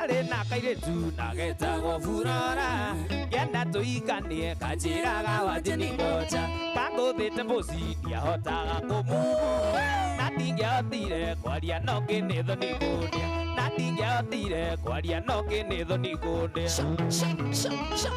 Ndarĩ na kairĩtu na getagwo Furora kĩenda tũikanie kanjĩraga wanjĩ nĩ ngoja kangũthĩte mũci ndiahotaga kũmumua na ndingĩahotire kwaria no kĩ nĩ thoni kũndĩa na ndingĩahotire kwaria no kĩ nĩ thoni kũndĩa. Sha sha sha sha.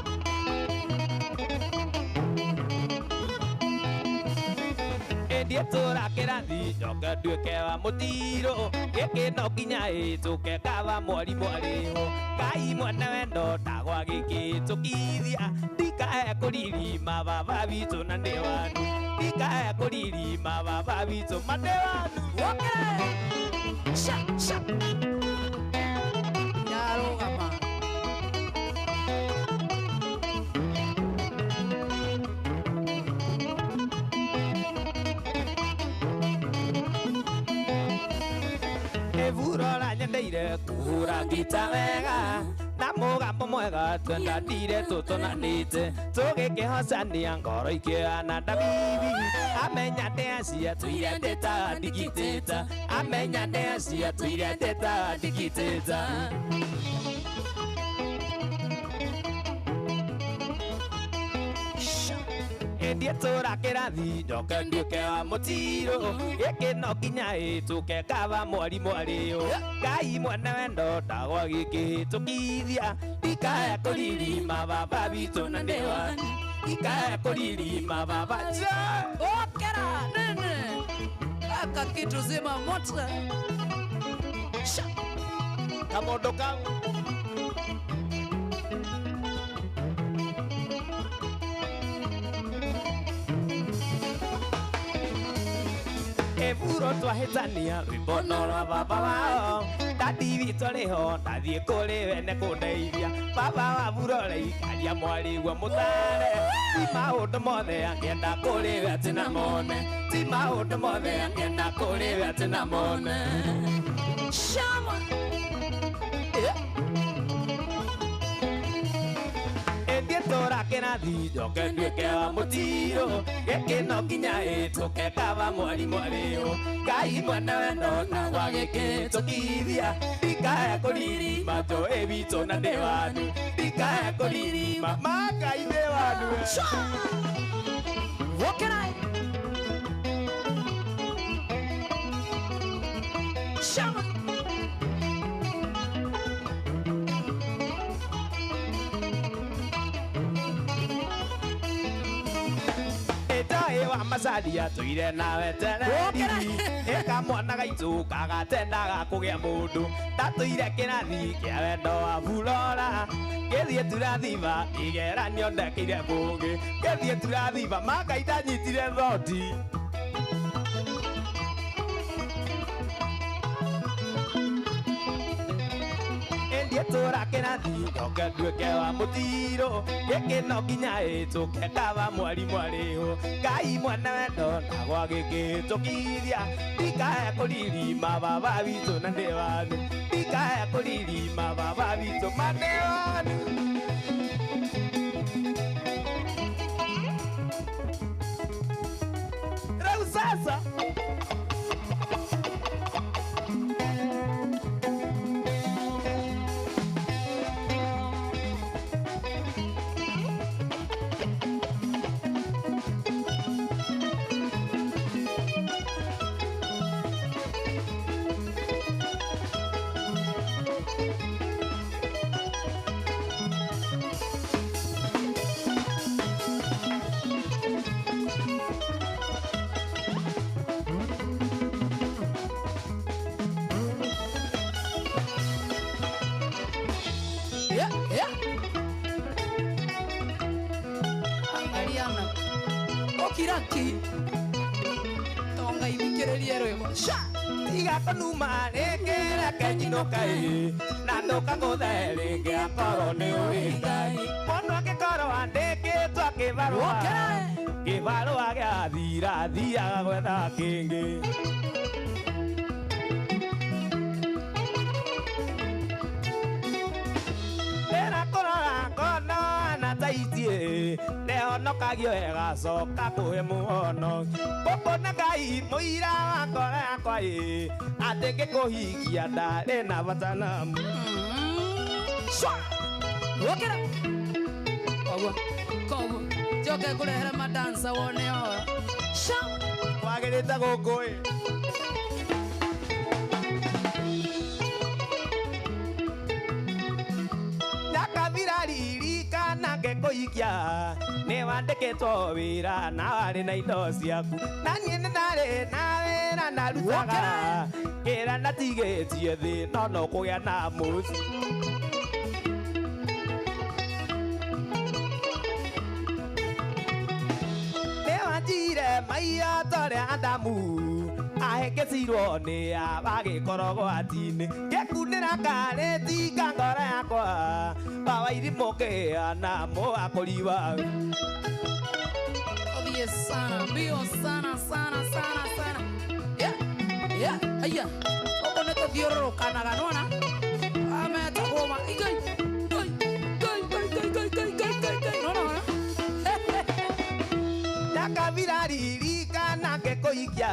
Ndietũra kĩrathi njoke nduĩke wa mũtirũ gĩkĩ no nginya ĩtũke kaba mwarimũ arĩho Ngai mwene wendo ndagwa gĩkĩtũkithia ndikae kũririma baba witũ na nĩ wanu ndikae kũririma baba witũ ma nĩ wanu. Okay. Sha sha. Yarũgama. Evurora nyendeire kũhũra ngita wega na mũgambo mwega twendanire tũtonanĩte tũgĩkĩhocania ngoro ikĩhana ndabibi amenya ndĩacia tũire ndĩta ndigitĩta amenya ndĩacia tũire ndĩta ndigitĩta. Ndietũra kĩrathi njoke nduĩke wa mũtirũ gĩkĩ no nginya ĩtũke kaba mwarimũ arĩho Ngai mwene wendo ndagwa gĩkĩhĩtũkithia ndikae kũririma baba witũ na nĩ wanu ndikae kũririma baba. Okera nene. Kaka kitu zima moto. Sha. Kamondo kau. Evuro twahĩtania rwĩmbo no rwa baba wao ndadi witũ arĩho ndathiĩ kũrĩ we nĩ kũndeithia baba wa Burore ikaria mwarĩguo mũtare ti maũndũ mothe angĩenda kũrĩ we atĩ na mone ti maũndũ mothe angĩenda kũrĩ we atĩ na mone. Shama. Ndietũra kĩrathi njoke nduĩke wa mũtirũ gĩkĩ no nginya ĩtũke kaba mwarimũ arĩho Ngai mwene wendo ndagwa gĩkĩtũkithia ndikae kũririma njũĩ witũ na ndĩ wanu ndikae kũririma ma Ngai ndĩ wanu. Sha. Okera. Shama. Wa macaria tũire nawe tereri ĩka mwana gaitũ kagatendaga kũgĩa mũndũ ndatũire kĩrathi kĩa wendo wa Furora gĩthiĩ turathiba igeranio ndekĩire bũngĩ gĩthiĩ turathiba ma Ngai ndanyitire thoti. Ndietũra kĩrathi njoke nduĩke wa mũtirũ gĩkĩ no nginya ĩtũke kaba mwarimũ arĩho Ngai mwene wendo ndagwa gĩkĩtũkithia ndikae kũririma baba witũ na nĩ wanu ndikae kũririma baba witũ ma nĩ wanu. Rĩu sasa Yeah, yeah. Angaliana. Okiraki. Tonga ithikĩrĩrie rwĩmbo. Sha. Tiga kũnuma rĩngĩ reke nyinũke na ndũkangũthe rĩngĩ akorwo nĩ ũĩ Ngai mũndũ angĩkorwo andĩkĩtwo kĩbarũa kĩbarũa gĩathira athiaga gwetha kĩngĩ. Ndĩrakũrora ngona na taitie nĩhonokagio ĩgacoka kũhe muono gũkũ nĩ Ngai mũira wa ngoro yakwa ĩ atĩ ngĩkũhikia ndarĩ na bata namu. Shwa. Wokera. Koguo. Koguo. Njoke ngũrehere madansa wone ũhoro. Shama. Wagĩrĩte gũkũ ĩ. Ndakabira ririkana ngekũikia nĩ wandĩkĩtwo wĩra na warĩ na indo ciaku na niĩ nĩ ndarĩ na wĩra ndarutaga kĩra ndatigĩtie thĩ no no kũgĩa na mũciĩ. Nĩ wanjire maiya torĩa Adamu ahĩngĩcirwo nĩ agĩkorwo gwati-inĩ ngĩkunĩra karĩti ka ngoro yakwa bawairimũ kĩana mũakũri wawe. Ũthiĩ sana mbio sana sana sana sana. Yeah, yeah, aya. Ũguo nĩ tũthiũrũrũkanaga nĩwona? Ametagwo ma igai. Ngai, ngai, ngai, ngai, ngai, ngai, ngai, ngai, ngai. Nĩwona? Ndakabira ririkana ngĩkũikia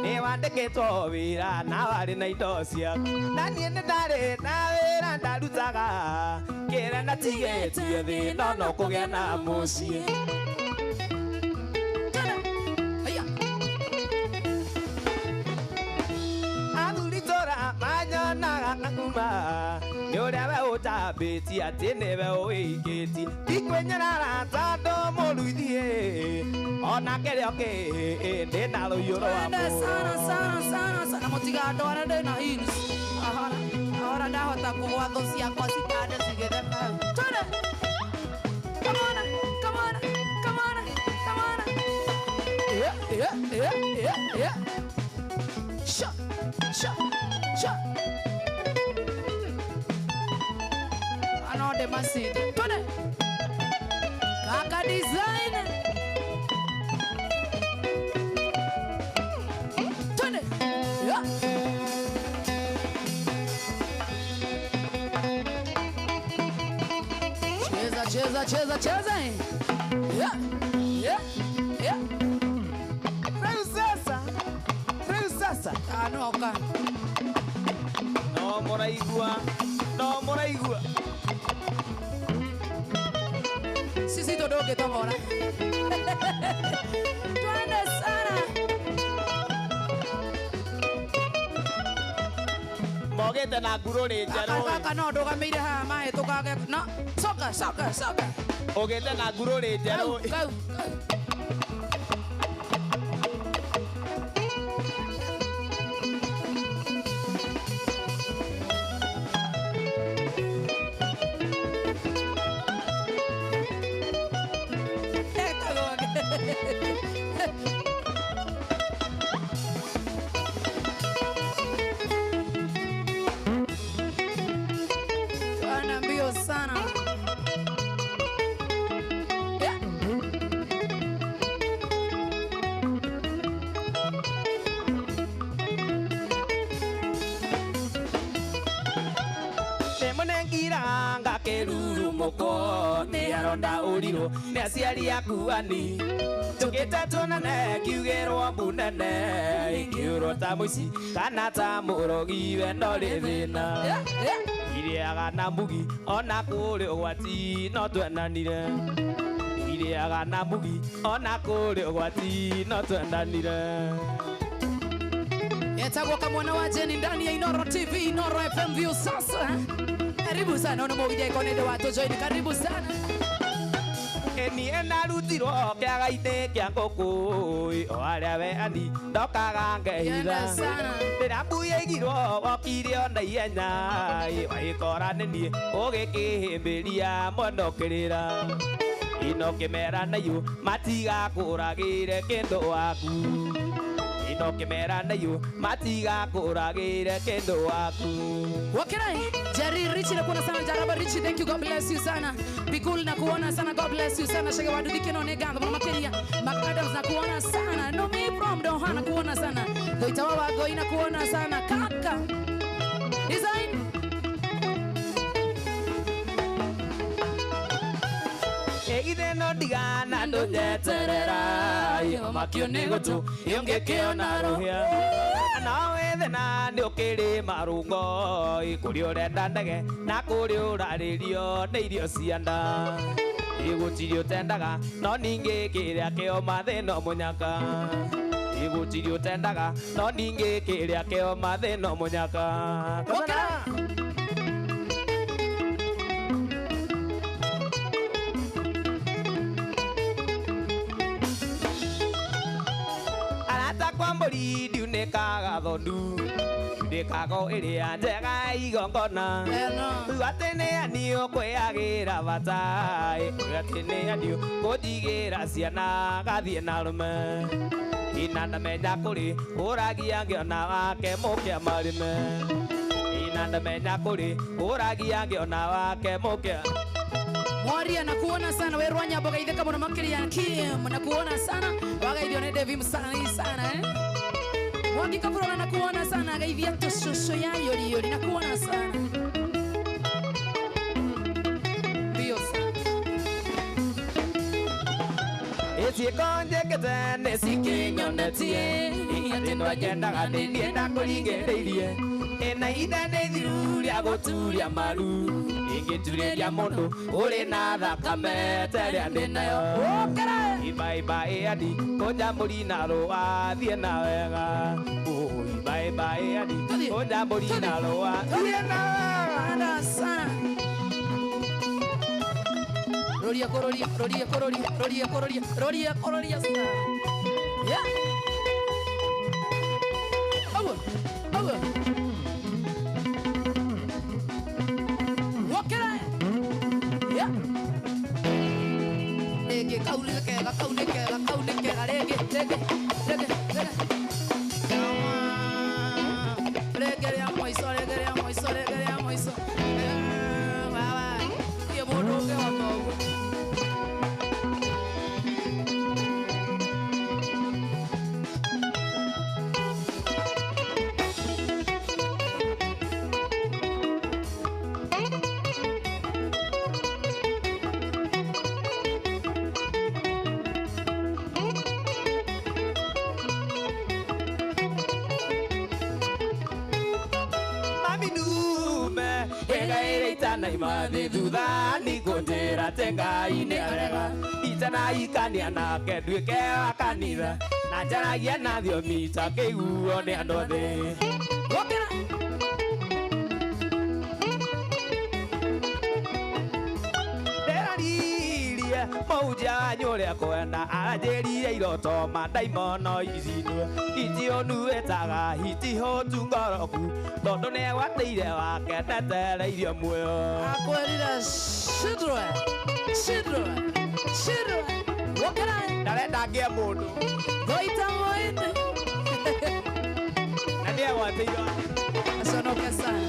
nĩ wandĩkĩtwo wĩra na warĩ na indo ciaku na niĩ nĩ ndarĩ na wĩra ndarutaga kĩrĩa ndatigĩtie thĩ no no kũgĩa na mũciĩ. Aya. Athuri tũra manyonaga ngakuma nĩ ũrĩa we ũtambĩtie atĩ nĩwe ũikĩtie ndikwĩnyarara tondũ mũruithie ona kĩrĩa kĩ ndĩ na rũiyũ rwa Twende sana sana sana sana mũtigandware ndĩ na heels. Ahora ahora ndahota kũgwa thũ ciakwa citande cigĩtheka. Twende. Come on, come on, come on, come on. Yeah, yeah, yeah, yeah, yeah. Sha, sha, sha. Ano ndĩmacinde. Twende. Kaka design. Twende. Yeah. Cheza, cheza, cheza, cheza. Yeah, yeah, yeah. Rĩu sasa, rĩu sasa Tanoka. no mũraigua, no mũraigua. Sisi tondũngĩtobora. Twende sana. Mogĩte na ngurũrĩ njerũ Gaka gaka no ndũgamĩire haha mahĩtũkage. No, coka, coka, coka. ũgĩte na ngurũrĩ njerũ. Kau, kau, kau. Etagwo Bwana mbio sana. Yeah. Ndĩmũnengira ngakĩrurumũko nĩ aronda ũrirũ nĩ aciari aku ani njũkĩte tuonane ngiugĩrwo mbu nene ingĩũrwo ta mũici kana ta mũrogi wendo rĩ thĩna. Yeah, yeah. Irĩaga na mugi ona kũrĩ ũgwati no twendanire. Irĩaga na mugi ona kũrĩ ũgwati no twendanire. Yetagwo kamwana wa Jeni ndani ya Inoro TV, Inoro FM View sasa. Karibu sana ono mũgithia ikonende wa tũjoin, karibu sana. Eni enarutirwo kĩaga-inĩ kĩa ngũkũ o harĩa we ani ndokaga ngehitha. Yenda sana. Rĩrĩa mbui yaigirwo wokire ona ihenya wagĩkora nĩ niĩ ũgĩkĩhĩmbĩria mwena ũkĩrĩra ino kĩmera naiyũ matigakũragĩre kĩndũ waku ino kĩmera naiyũ matigakũragĩre kĩndũ waku. Wakirai, Jerry Richie nakuona sana, Jaraba Richie, thank you, God bless you sana. Bikul nakuona sana, God bless you sana. Shege Waduthike no nĩngatho mũno makĩria. Mark Adams nakuona sana. Nomi from Doha nakuona sana. Thoita wa Wangũi nakuona sana. Kaka. Design. Ĩgithe no ndigana ndũnyeterera makio nĩ gũtũ ĩũngĩkĩona rũhĩa no Thĩna nĩ ũkĩrĩ marũngo kũrĩ ũrenda ndege na kũrĩ ũrarĩrio nĩ irio cia nda igũtirĩ ũtendaga no ningĩ kĩrĩa kĩoma thĩna mũnyaka igũtirĩ ũtendaga no ningĩ kĩrĩa kĩoma thĩna mũnyaka. Arata kwa mbũri ndiunĩkaga thondu ndiunĩkaga ĩrĩa njega igongona atĩ nĩ ani ũkwĩagĩra bata atĩ nĩ ani ũkũnjigĩra ciana gathiĩ na rũme ina ndamenya kũrĩ ũragia ngĩona wake mũkĩa marĩme ina ndamenya kũrĩ ũragia ngĩona wake mũkĩa. Mwaria nakuona sana we Rwanya mboga itheka muno makiria Kim nakuona sana wagaithio nĩ Devi msanii sana eh. Mwangi Kabura nakuona sana gaithia tushosho ya yori yori nakuona sana. Ndio sana. Ĩciĩko njĩkĩte nĩ cikinyonetie atĩ ndwanyendaga nĩ niĩ ndakũringĩrĩirie ĩna ithe nĩ thiru rĩa gũturia maru ingĩturĩria mũndũ ũrĩ na thakame ta ĩrĩa ndĩ nayo ibaĩbaĩ adi kũnja mbũri na rũa thiĩ na wega ibaĩbaĩ adi kũnja mbũri na rũa thiĩ na wega sana. Roria kororia roria kororia roria kororia roria kororia sana. Yeah. Awa awa. Wakera. Yeah. Rege kauli kega kauli kega kauli kega rege rege rege rege. Rege ya moiso rege ya moiso rege ya moiso. Baba. Ye bodo ke wato. Imathi thutha nĩngũnjĩra atĩ Ngai nĩarega itanaikania nake nduĩke wa kanitha na njaragia na thiomi takĩiguo nĩ andũ othe. Ndĩraririe mũhunjia wanyu ũrĩa kwenda aranjĩrire iroto mandaimono icinwe itiũnuĩtaga hitihũtu ngoroku tondũ nĩegwatĩire wake ndetereirio muoyo. Akwĩrire shidwe shidwe shidwe wokera ndarenda ngĩe mũndũ goita moite na nĩegwatĩire aconoke sana.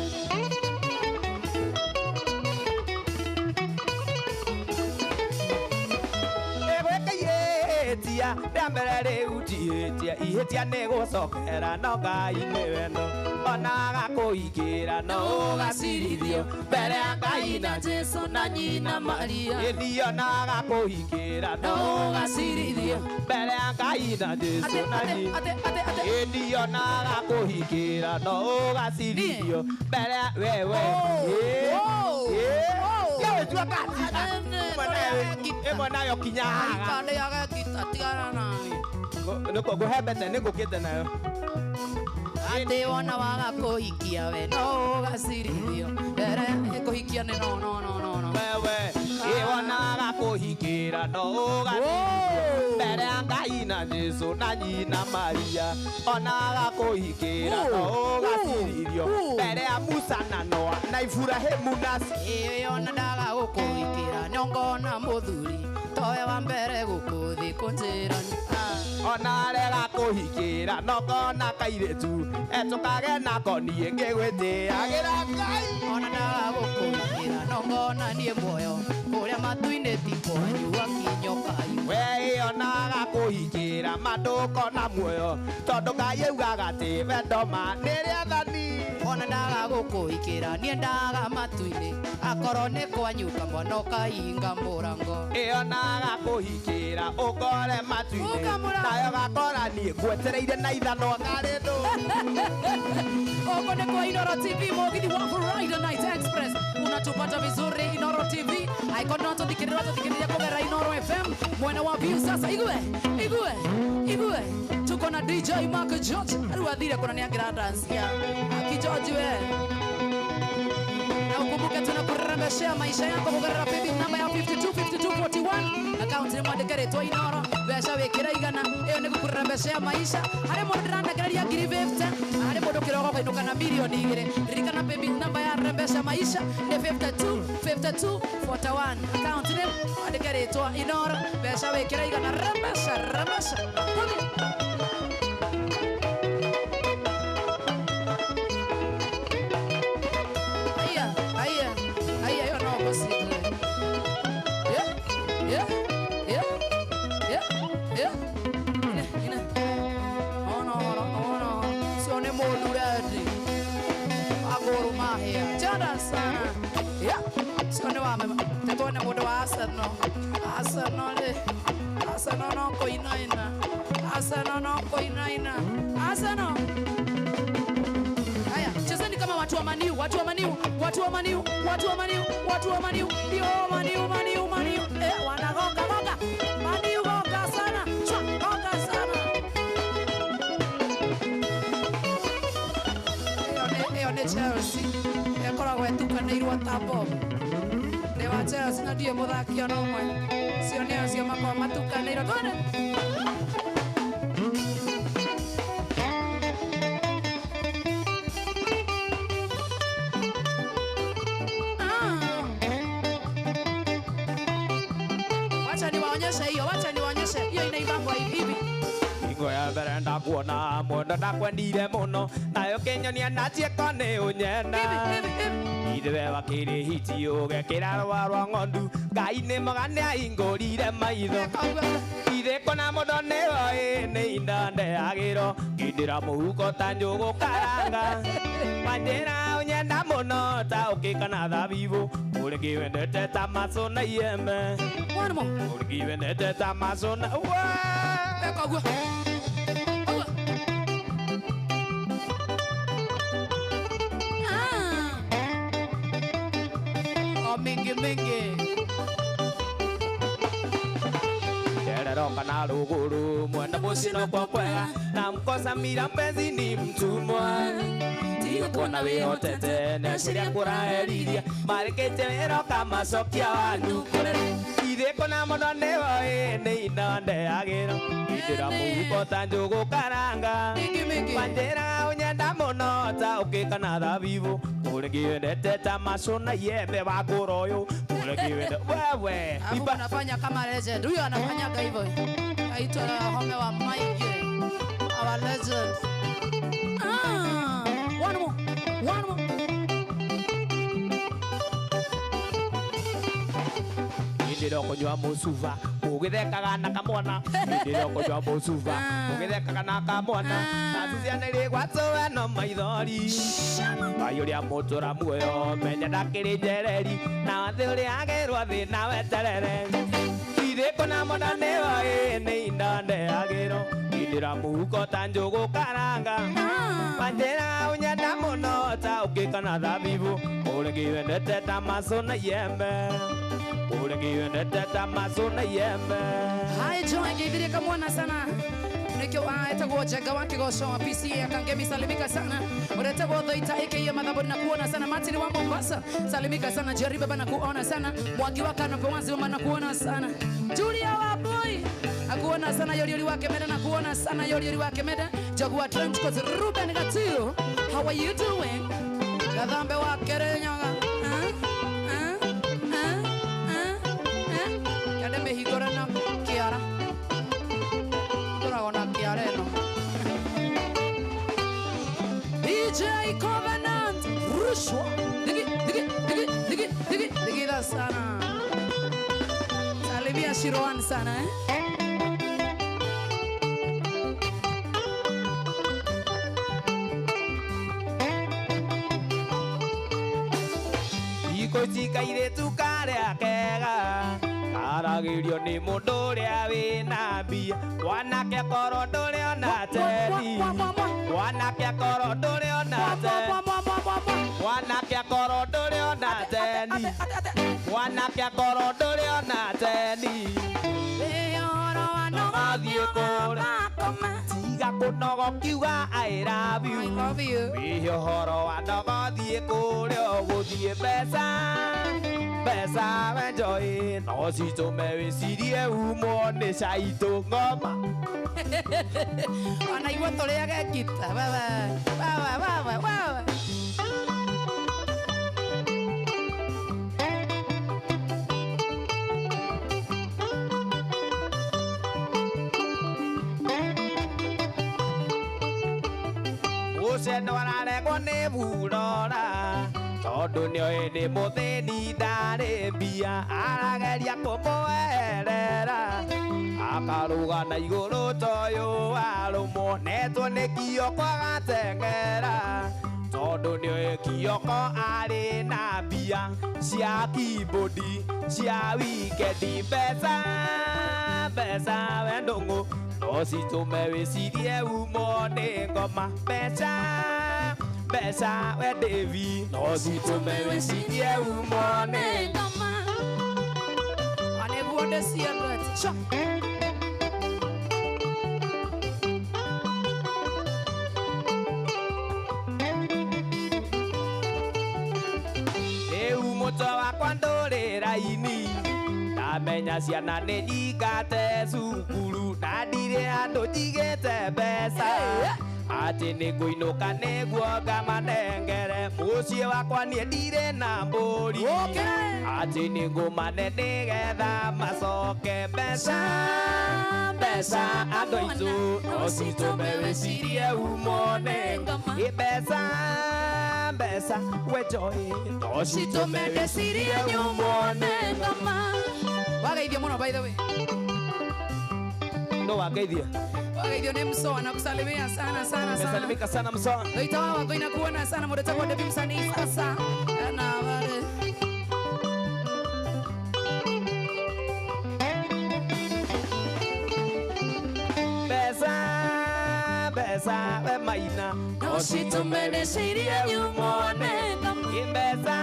Rĩa mbere rĩu ndihĩtia ihĩtia nĩ gũcokera no Ngai nĩ wendo ona agakũhingĩra no ũgacirithio mbere ya Ngai na Jesu na nyina Maria ĩni ona agakũhingĩra no ũgacirithio mbere ya Ngai na Jesu na nyina ĩni ona agakũhingĩra no ũgacirithio mbere ya wewe ĩmwe nayo kinya haha ngũhembete nĩ ngũkĩte nayo atĩ wona waga kũhikia we no ũgacirithio mbere kũhikia nĩ no no no no no wewe ĩ wona waga kũhikĩra no ũgacirithio mbere ya Ngai na Jesu na nyina Maria ona waga kũhikĩra no ũgacirithio mbere ya Musa na Noa na Iburahĩmu na ĩ ona ndaga gũkũhikĩra nĩongona mũthuri towe wa mbere gũkũthĩ kũnjĩra ona arega kũhikĩra no ngona kairĩtu etũkage nako niĩ ngĩgwĩtĩagĩra Ngai ona ndaga gũkũhikĩra no ngona Ndũkona niĩ muoyo kũrĩa matu-inĩ ti kwanyu akinyokayu. We ĩyonaga kũhikĩra mandũkona muoyo tondũ Ngai augaga atĩ wendo ma nĩ rĩathani. Ona ndaga gũkũhikĩra niĩ ndaga matu-inĩ akorwo nĩ kwanyu kamwana ũkahinga mũrango. Ĩyonaga kũhikĩra ũkore matu-inĩ nayo gakora niĩ ngwetereire na ithanwa karĩ ndũ. Huko ni kwa Inoro TV mugithi wa Friday Night Express. Unatupata vizuri Inoro TV. Icon no tuthikirira tuthikiriria kugera Inoro FM. Mwena wa view sasa igwe. Igwe. Igwe. Tuko na DJ Mark George. Ariu athire kuna ni angira dance ya. Aki George we. Na ukumbuke tunakurembeshea maisha yako kugera paybill namba ya 525241. Account ni mwandike ritwa Inoro. Mbeca wikira igana. Iyo ni gukurembeshea maisha. Hari mundu ndiranengereria ngiri 50. Hari mundu kiroko kainuka na milioni igiri. Ririkana paybill namba ya rembesha maisha ni 525241. Account ni mwandike ritwa Inoro. Mbeca wikira igana. Rembesha rembesha. Aya aya aya yo no possible. Yeah yeah yeah yeah yeah. Ine ine. Oh no no no no. Sione mundu ready. Agoro mahia. Jada sana. Yeah. Sione wa mema. Tetone mundu wa Arsenal. Arsenal le. Arsenal no koinaina. Arsenal no koinaina. Arsenal. Haya, chezeni kama watu wa Maniu, watu wa Maniu, watu wa Maniu, watu wa Maniu, watu wa Maniu. Ndio Maniu, Maniu, Maniu. Eh, wanagonga gonga. Maniu gonga sana. Chwa, gonga sana. Ĩyo nĩ Chelsea. Ĩkoragwo ĩtukanĩirwo ta bomu. Ndĩ wa Chelsea na ndiũĩ mũthaki ona ũmwe. Cio nĩ acio makoragwo matukanĩirwo. Twende. Wacha niwaonyeshe hiyo, wacha niwaonyeshe. Hiyo inaibangwa hivi hivi. Hingo ya mbere ndakuona mũno ndakwendire mũno nayo kĩnyonia na ciĩko nĩ ũnyenda. Hivi hivi hivi. Ithe wakĩrĩ hiti ũgekĩra rũa rwa ng'ondu Ngai nĩ mwega nĩahingũrire maitho. Ithe kona mũndũ nĩoĩ nĩ inda ndeagĩrwo ngindĩra mũhuko ta njũgũ karanga. Wanjĩra ũnyenda mũno ta ũkĩ kana thabibũ ũrĩngĩ wendete ta macũ na iembe. One more. Ũrĩngĩ wendete ta macũ na Eka ũguo. Ũguo. Ah. O mingi mingi. Terero kana rũgũrũ mwenda mũciĩ no kwa kwega na mkosa mira mpenzi ni mtumwa. Tiga kuona wĩhotete neciria kũraheriria marĩkĩtie wĩra ũkamacokia wanyu. Ithe kona mũndũ nĩoĩ nĩ indo ndeagĩrwo ngindĩra mũhuko ta njũgũ karanga. Mingi mingi. Wanjĩra ũnyenda mũno ta ũkĩ kana thabibũ ũrĩngĩ wendete ta macũ na iembe wa ngũra ũyũ ũrĩngĩ wende wewe. Afu anafanya kama legend. Huyo anafanyaga hivyo. Aitwa Home wa Mike. Our legend. Ah, one more. One more. Hĩndĩ ĩrĩa ũkũnyua mũcuba ũgĩthekaga na kamwana. Hĩndĩ ĩrĩa ũkũnyua mũcuba ũgĩthekaga na kamwana. Naci ciana irĩ gwatũwe no maithori. Ngai ũrĩa mũtũra muoyo menya ndakĩrĩ njereri na thĩ ũrĩa agĩrwo thĩ na weterere. Ithe kona mũndũ nĩoĩ nĩ indo ndeagĩrwo ngindĩra mũhuko ta njũgũ karanga. Wanjĩra ũnyenda mũno ta ũkĩ kana thabibũ ũrĩngĩ wendete ta macũ na iembe. Ũrĩngĩ wendete ta macũ na iembe. Hi Joy, ngeithirie kamwana sana. Nikio etagwo Njenga wa Kĩgoco wa PCA Kangemi, salimika sana. Uretagwo Thoita aka Mathaburi na kuona sana. Martin wa Mombasa, salimika sana. Jerry baba na kuona sana. Mwangi wa Kano Pewanzi mama na kuona sana. Julia wa boy akuona sana. Yoriori wa Kemeda na kuona sana. Yoriori wa Kemeda. Jaguar Trench Coat Ruben Gatiro, how are you doing? Gathambe wa Kerenyaga. Kende mĩhingũre na kĩara. Ngoragwo na kĩara ĩno. DJ Covenant, rushwa. Digi, digi, digi, digi, digi, digi. Shiroan sana eh? Iko karia kega karagĩrio nĩ mũndũ ũrĩa wĩna mbia wanake korwo ndũrĩ ona teni wanake korwo ndũrĩ ona teni wanake korwo ndũrĩ ona teni wanake korwo ndũrĩ ona teni mathiĩ kũrĩa tiga kũnogokiuga I love you. I love you. Wĩ ũhoro wa nogothiĩ kũrĩa ũgũthiĩ mbeca mbeca wenjoi no citũme wĩcirie umwo nĩ caitũ ng'oma ona igua tũrĩage ngita wewe wewe wewe wewe. Ũceno araregwo nĩ burora tondũ nĩoĩ nĩ mũthĩni ndarĩ mbia arageria kũmũerera akarũga na igũrũ toyũ arũmwo netwo nĩ Kioko agateng'era tondũ nĩoĩ Kioko arĩ na mbia cia keyboard cia wikendi mbeca mbeca we ndũng'ũ no citũme wĩcirie umo nĩ ngoma mbeca mbeca we Devi no citũme wĩcirie umo nĩ ngoma anĩguo ndĩciendete. Rĩu mũtwe wakwa ndũrĩ raini ndamenya ciana nĩ nyingate cukuru na ndirĩ handũ njigĩte mbeca atĩ nĩ ngũinũka nĩguo ngamanengere mũciĩ wakwa niĩ ndirĩ na mbũri atĩ nĩ ngũmane nĩgetha macoke mbeca mbeca andũ aitũ no citũme wĩcirie umo nĩ ngoma mbeca mbeca we Joy no citũme ndĩcirie nyumwo nĩ ngoma. Wageithio mũno by the way. No wageithio. Wageithio nĩ Msoa na kusalimia sana sana sana. Nimesalimika sana Msoa. Ndoita wao wako inakuona sana mũndũ kwa Devi msanii sasa. Na wale mbeca mbeca we maina no citũme ndĩcirie nyumwo nĩ ngoma mbeca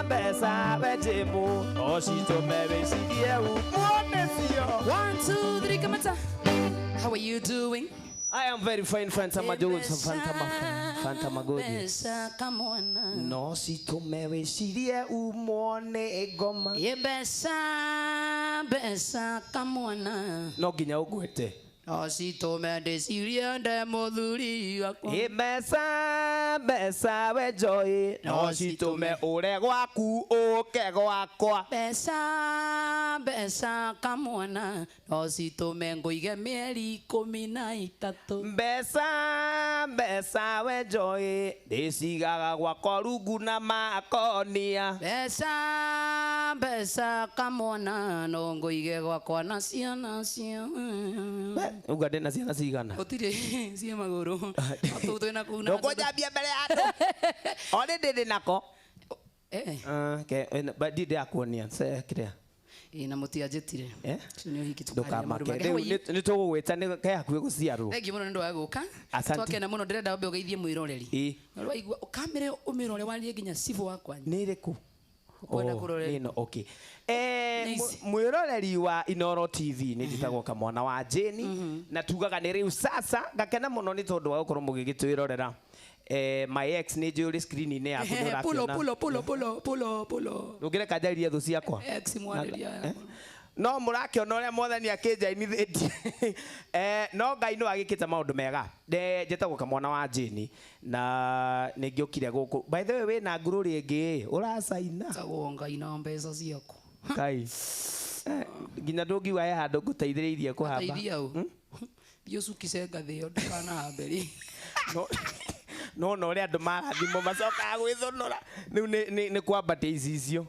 mbeca we Jimũ no citũme wĩcirie umwo nĩcio. 1 2 3 come on. How are you doing? I am very fine, Fanta Majones, Fanta Magodi. Mbeca kamwana no citũme wĩcirie umwo nĩ ngoma mbeca mbeca kamwana no nginya ũngwete no citũme ndĩcirie nde mũthuri wakwa mbeca mbeca we Joy no citũme ũre gwaku ũke gwakwa mbeca mbeca kamwana no citũme ngũige mĩeri 13 mbeca mbeca we Joy ndĩcigaga gwakwa rungu na makonia mbeca mbeca kamwana no ngũige gwakwa na ciana cia uga ndĩna ciana cigana gũtirĩ ciĩ magũrũ tũu twĩna kũu na ndũkũnjambia mbere ya andũ already ndĩ nako but ndĩ akuonia kĩrĩa na mũtianjĩtire ũcio nĩ ũhiki ndũkamake rĩu nĩ tũgũgwĩta nĩ ke hakuhĩ gũciarwo. Thengiũ mũno nĩ ũndũ wa gũka twakena mũno ndĩrenda wambe ũgeithie mwĩroreri na waigua kamere ũmĩrore warie nginya cibũ wakwa nĩ ĩrĩkũ ũkwenda kũrorera nĩno okay mwĩroreri wa Inooro TV nĩ njĩtagwo Kamwana wa Jane na tugaga nĩ rĩu sasa ngakena mũno nĩ tondũ wa gũkorwo mũgĩgĩtwĩrorera my ex nĩ njũĩ ũrĩ screen-inĩ yaku nĩ ũrakĩona pulo pulo pulo pulo pulo ndũngĩreka njarĩrie thũ ciakwa ex mwarĩria no mũrakĩona ũrĩa mwathani akĩnjainithĩtie no Ngai no agĩkĩte maũndũ mega. Njĩtagwo Kamwana wa Jane na nĩngĩũkire gũkũ by the way wĩna ngurũ rĩngĩ ũracaina tagwo Ngai na mbeca ciaku Kai nginya ndũngiuga he handũ ngũteithĩrĩirie kũhamba teithia ũ thiĩ ũcukice ngathĩ ĩyo ndũkanahambe rĩ no no ũrĩa andũ marathimwo macokaga gwĩthũnũra rĩu nĩ kwambatia icicio.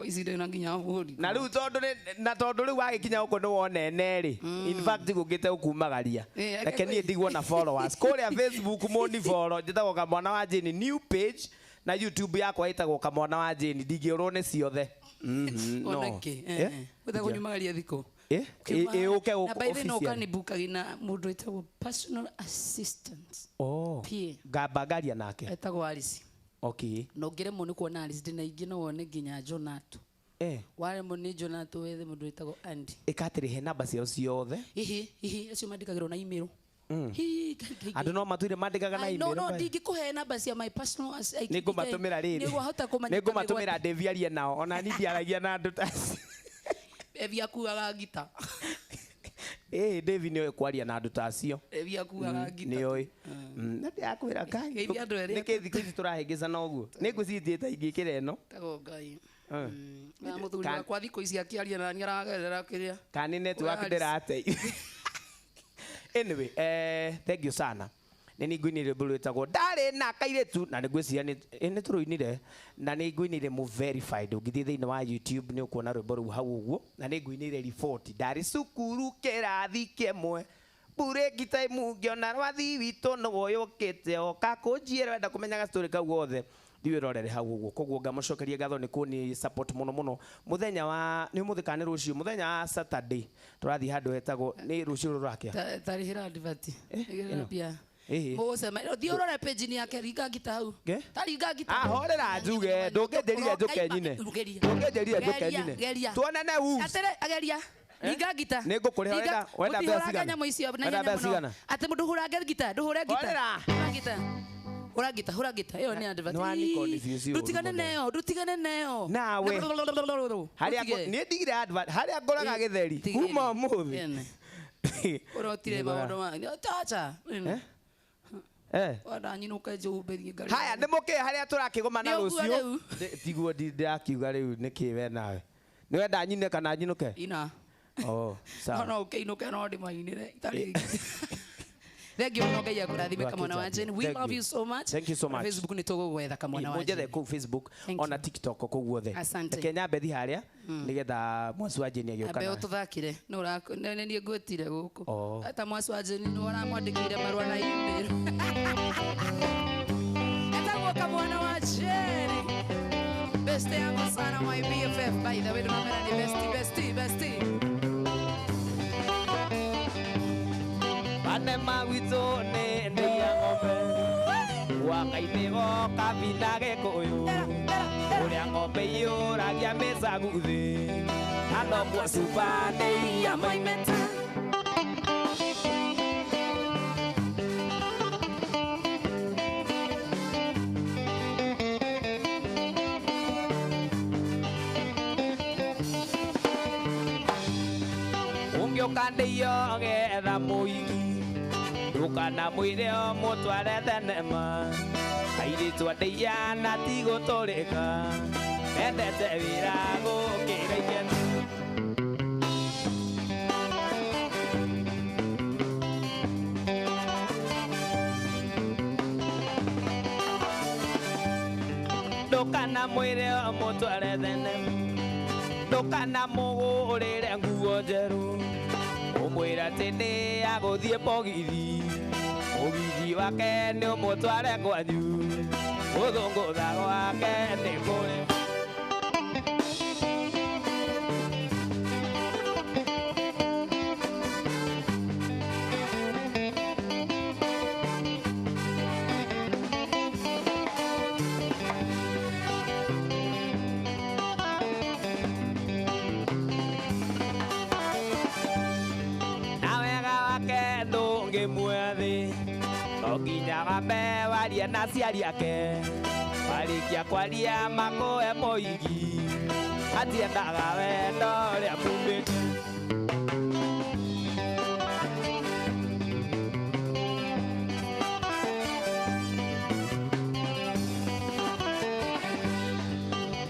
Ici ndĩ na nginya bũrũri. Na rĩu tondũ na tondũ rĩu wagĩkinya gũkũ nĩ wonene rĩ, in fact gũkĩte gũkumagaria. Reke niĩ ndigwo na followers kũrĩa Facebook mũni follow, njĩtagwo Kamwana wa Jane new page, na YouTube yakwa ĩtagwo Kamwana wa Jane, ndingĩũrwo nĩ ciothe. No. Onake. Eh? Wetha kũnyumagaria thikũ. Eh? Ĩ ũke Na by the way, no officially. ũkanibukagi na mũndũ wĩtagwo personal assistant. Oh. PA. Ngamba ngaria nake. Etagwo Alice. Okay. Na ũngĩremwo nĩ kuona Alice ndĩ na ingĩ no wone nginya Jonathan. Waremwo nĩ Jonathan wethe mũndũ wĩtagwo Andy. Ĩka atĩrĩ, he namba ciao ciothe. Ihi, ihi, acio mandĩkagĩrwo na email. Hi, Ngai, Ngai, Andũ no matũire mandĩkaga na Ai, no, email. no, Bai. ndingĩkũhe namba cia my personal Nĩ ngũmatũmĩra rĩrĩ. Nĩ wahota kũmanyita. Nĩ ngũmatũmĩra Dave arie nao. Ona niĩ ndiaragia na andũ ta acio. Evi akuaga ngita. Dave nĩoĩ kwaria na andũ ta acio. Evi akuaga ngita. Nĩoĩ. Na ndĩrakwĩra Ngai. Geithia andũ erĩ. Nĩkĩ thikũ ici tũrahĩngĩcana ũguo? Nĩ ngwĩciria ta ingĩkĩra ĩno. Tagwo Ngai. Na mũthuri wakwa thikũ ici akĩaria na niĩ aragerera kĩrĩa. Kana nĩ network Alice. ndĩrate. Anyway, thank you sana. Nĩ nĩ ngũinire rwĩmbo rwĩtagwo ndarĩ na kairĩtu, na nĩ ngwĩciria nĩ tũrũinire, na nĩ ngũinire mũ verified. Ũngĩthiĩ thĩinĩ wa YouTube nĩ ũkuona rwĩmbo rũu hau ũguo, na nĩ ngũinire riboti ndarĩ cukuru kĩrathi kĩmwe bureki time ngĩona rwathi witũ nĩwoyũkĩte oka kũnjiĩra wenda kũmenya gastory kau gothe thiĩ wĩrorere hau ũguo. Koguo ngamũcokeria ngatho nĩ kũni support mũno mũno. Mũthenya wa nĩ ũmũthĩ kana nĩ rũciũ, mũthenya wa Saturday tũrathiĩ handũ hetagwo nĩ rũciũ rũrakĩa. Tarĩhĩra advert. Ĩno. Ĩgĩra mbia. Ĩhĩ. Mũgũcema. Thiĩ ũrore page-inĩ yake, ringa ngita hau. Nge? Ta ringa ngita. Ah, horera njuge, ndũngĩnjĩrire njũke nyine. Geria. Ndũngĩnjĩrire njũke Geria, nyine. geria. Tuonane Wolves. Atĩrĩ, ageria. Ringa ngita. Nĩ ngũkũrĩha, Ringa- wenda mbeca mũtihũrange cigana? nyamũ icio na Wenda ihenya mbeca mũno. cigana? Atĩ ndũhũrange ngita, ndũhũre ngita. Horera. Hũra ngita. Hũra ngita, hũra ngita. Ĩyo nĩ advert. Nĩ wa Nikon biũ ciũ Ndũtigane ũru mũno. nayo, ndũtigane nayo. Nawe. Harĩa Ũtige. niĩ ndigire advert, harĩa ngoraga gĩtheri Tigĩrĩra. kuma ũmũthĩ. Ene. Ũrotire maũndũ ma chacha. Eh? Eh. Wanda nyinũke njũmbĩrie ngari. Haya nĩ mũkĩ harĩa tũrakĩgomana Nĩ ũguo rũciũ. rĩu. Tiguo ndĩrakiuga rĩu nĩkĩ we nawe. Nĩ wenda nyine kana nyinũke? Ina. Oh, No sawa. no ũkĩinũke no ndĩmainĩre itarĩ. Thank you mũno, Ngai akũrathime Kamwana wa Jane. We Thank love you. you so much. Thank you so much. Facebook nĩ tũgũgwetha Kamwana wa Mũnjethe Jane. kũu Facebook Thank ona you. TikTok kũu guothe. Asante. Reke nyambe thi harĩa nĩgetha mwaci wa Jane agĩũka. Ambe ũtũthakire nĩ niĩ ngwĩtire gũkũ. Oh. Ata mwaci wa Jane nĩ ũramwandĩkĩire marũa na email. Etagwo Kamwana wa Jane. Best yangu sana, my BFF, by the way, ndĩramera nĩ bestie, bestie, bestie. Pane magwitũ nĩ ndĩia ng'ombe wakainĩ goka bina gĩkũyũ ũrĩa ng'ombe iyũragia mĩcaguthĩ anokuo cuba nĩ ia maimeta. Ũngĩũka ndĩio getha mũigi ndũkana mwĩre o mũtware thenema airĩtu a ndĩia na tigũtũrĩka mendete wĩra gũkĩra ikeno. Ndũkana mwĩre o mũtware thenema ndũkana mũgũrĩre nguo njerũ ũmwĩre atĩ nĩ agũthiĩ mũgithi mũgithi wake nĩ ũmũtware kwanyu gũthũngũtha gwake nĩ kũrĩ. Na wega wake ndũngĩmuoya no nginya wambe warie na aciari ake warĩkia kwaria makũhe mũigi atiendaga wendo ũrĩa kumĩte.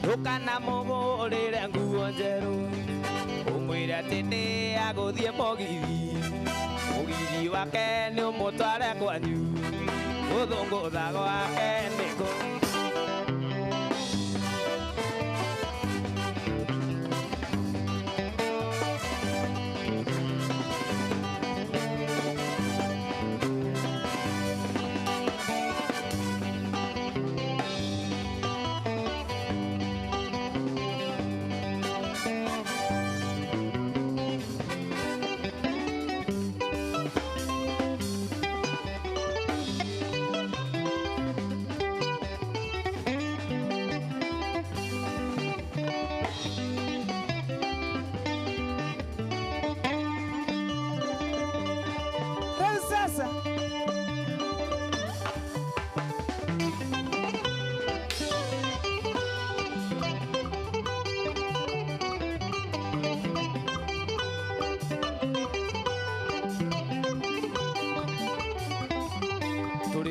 Ndũkana mũgũrĩre nguo njerũ ũmwĩre atĩ nĩ agũthiĩ mũgithi mũgithi wake nĩ ũmũtware kwanyu gũthũngũtha gwake nĩ kũ.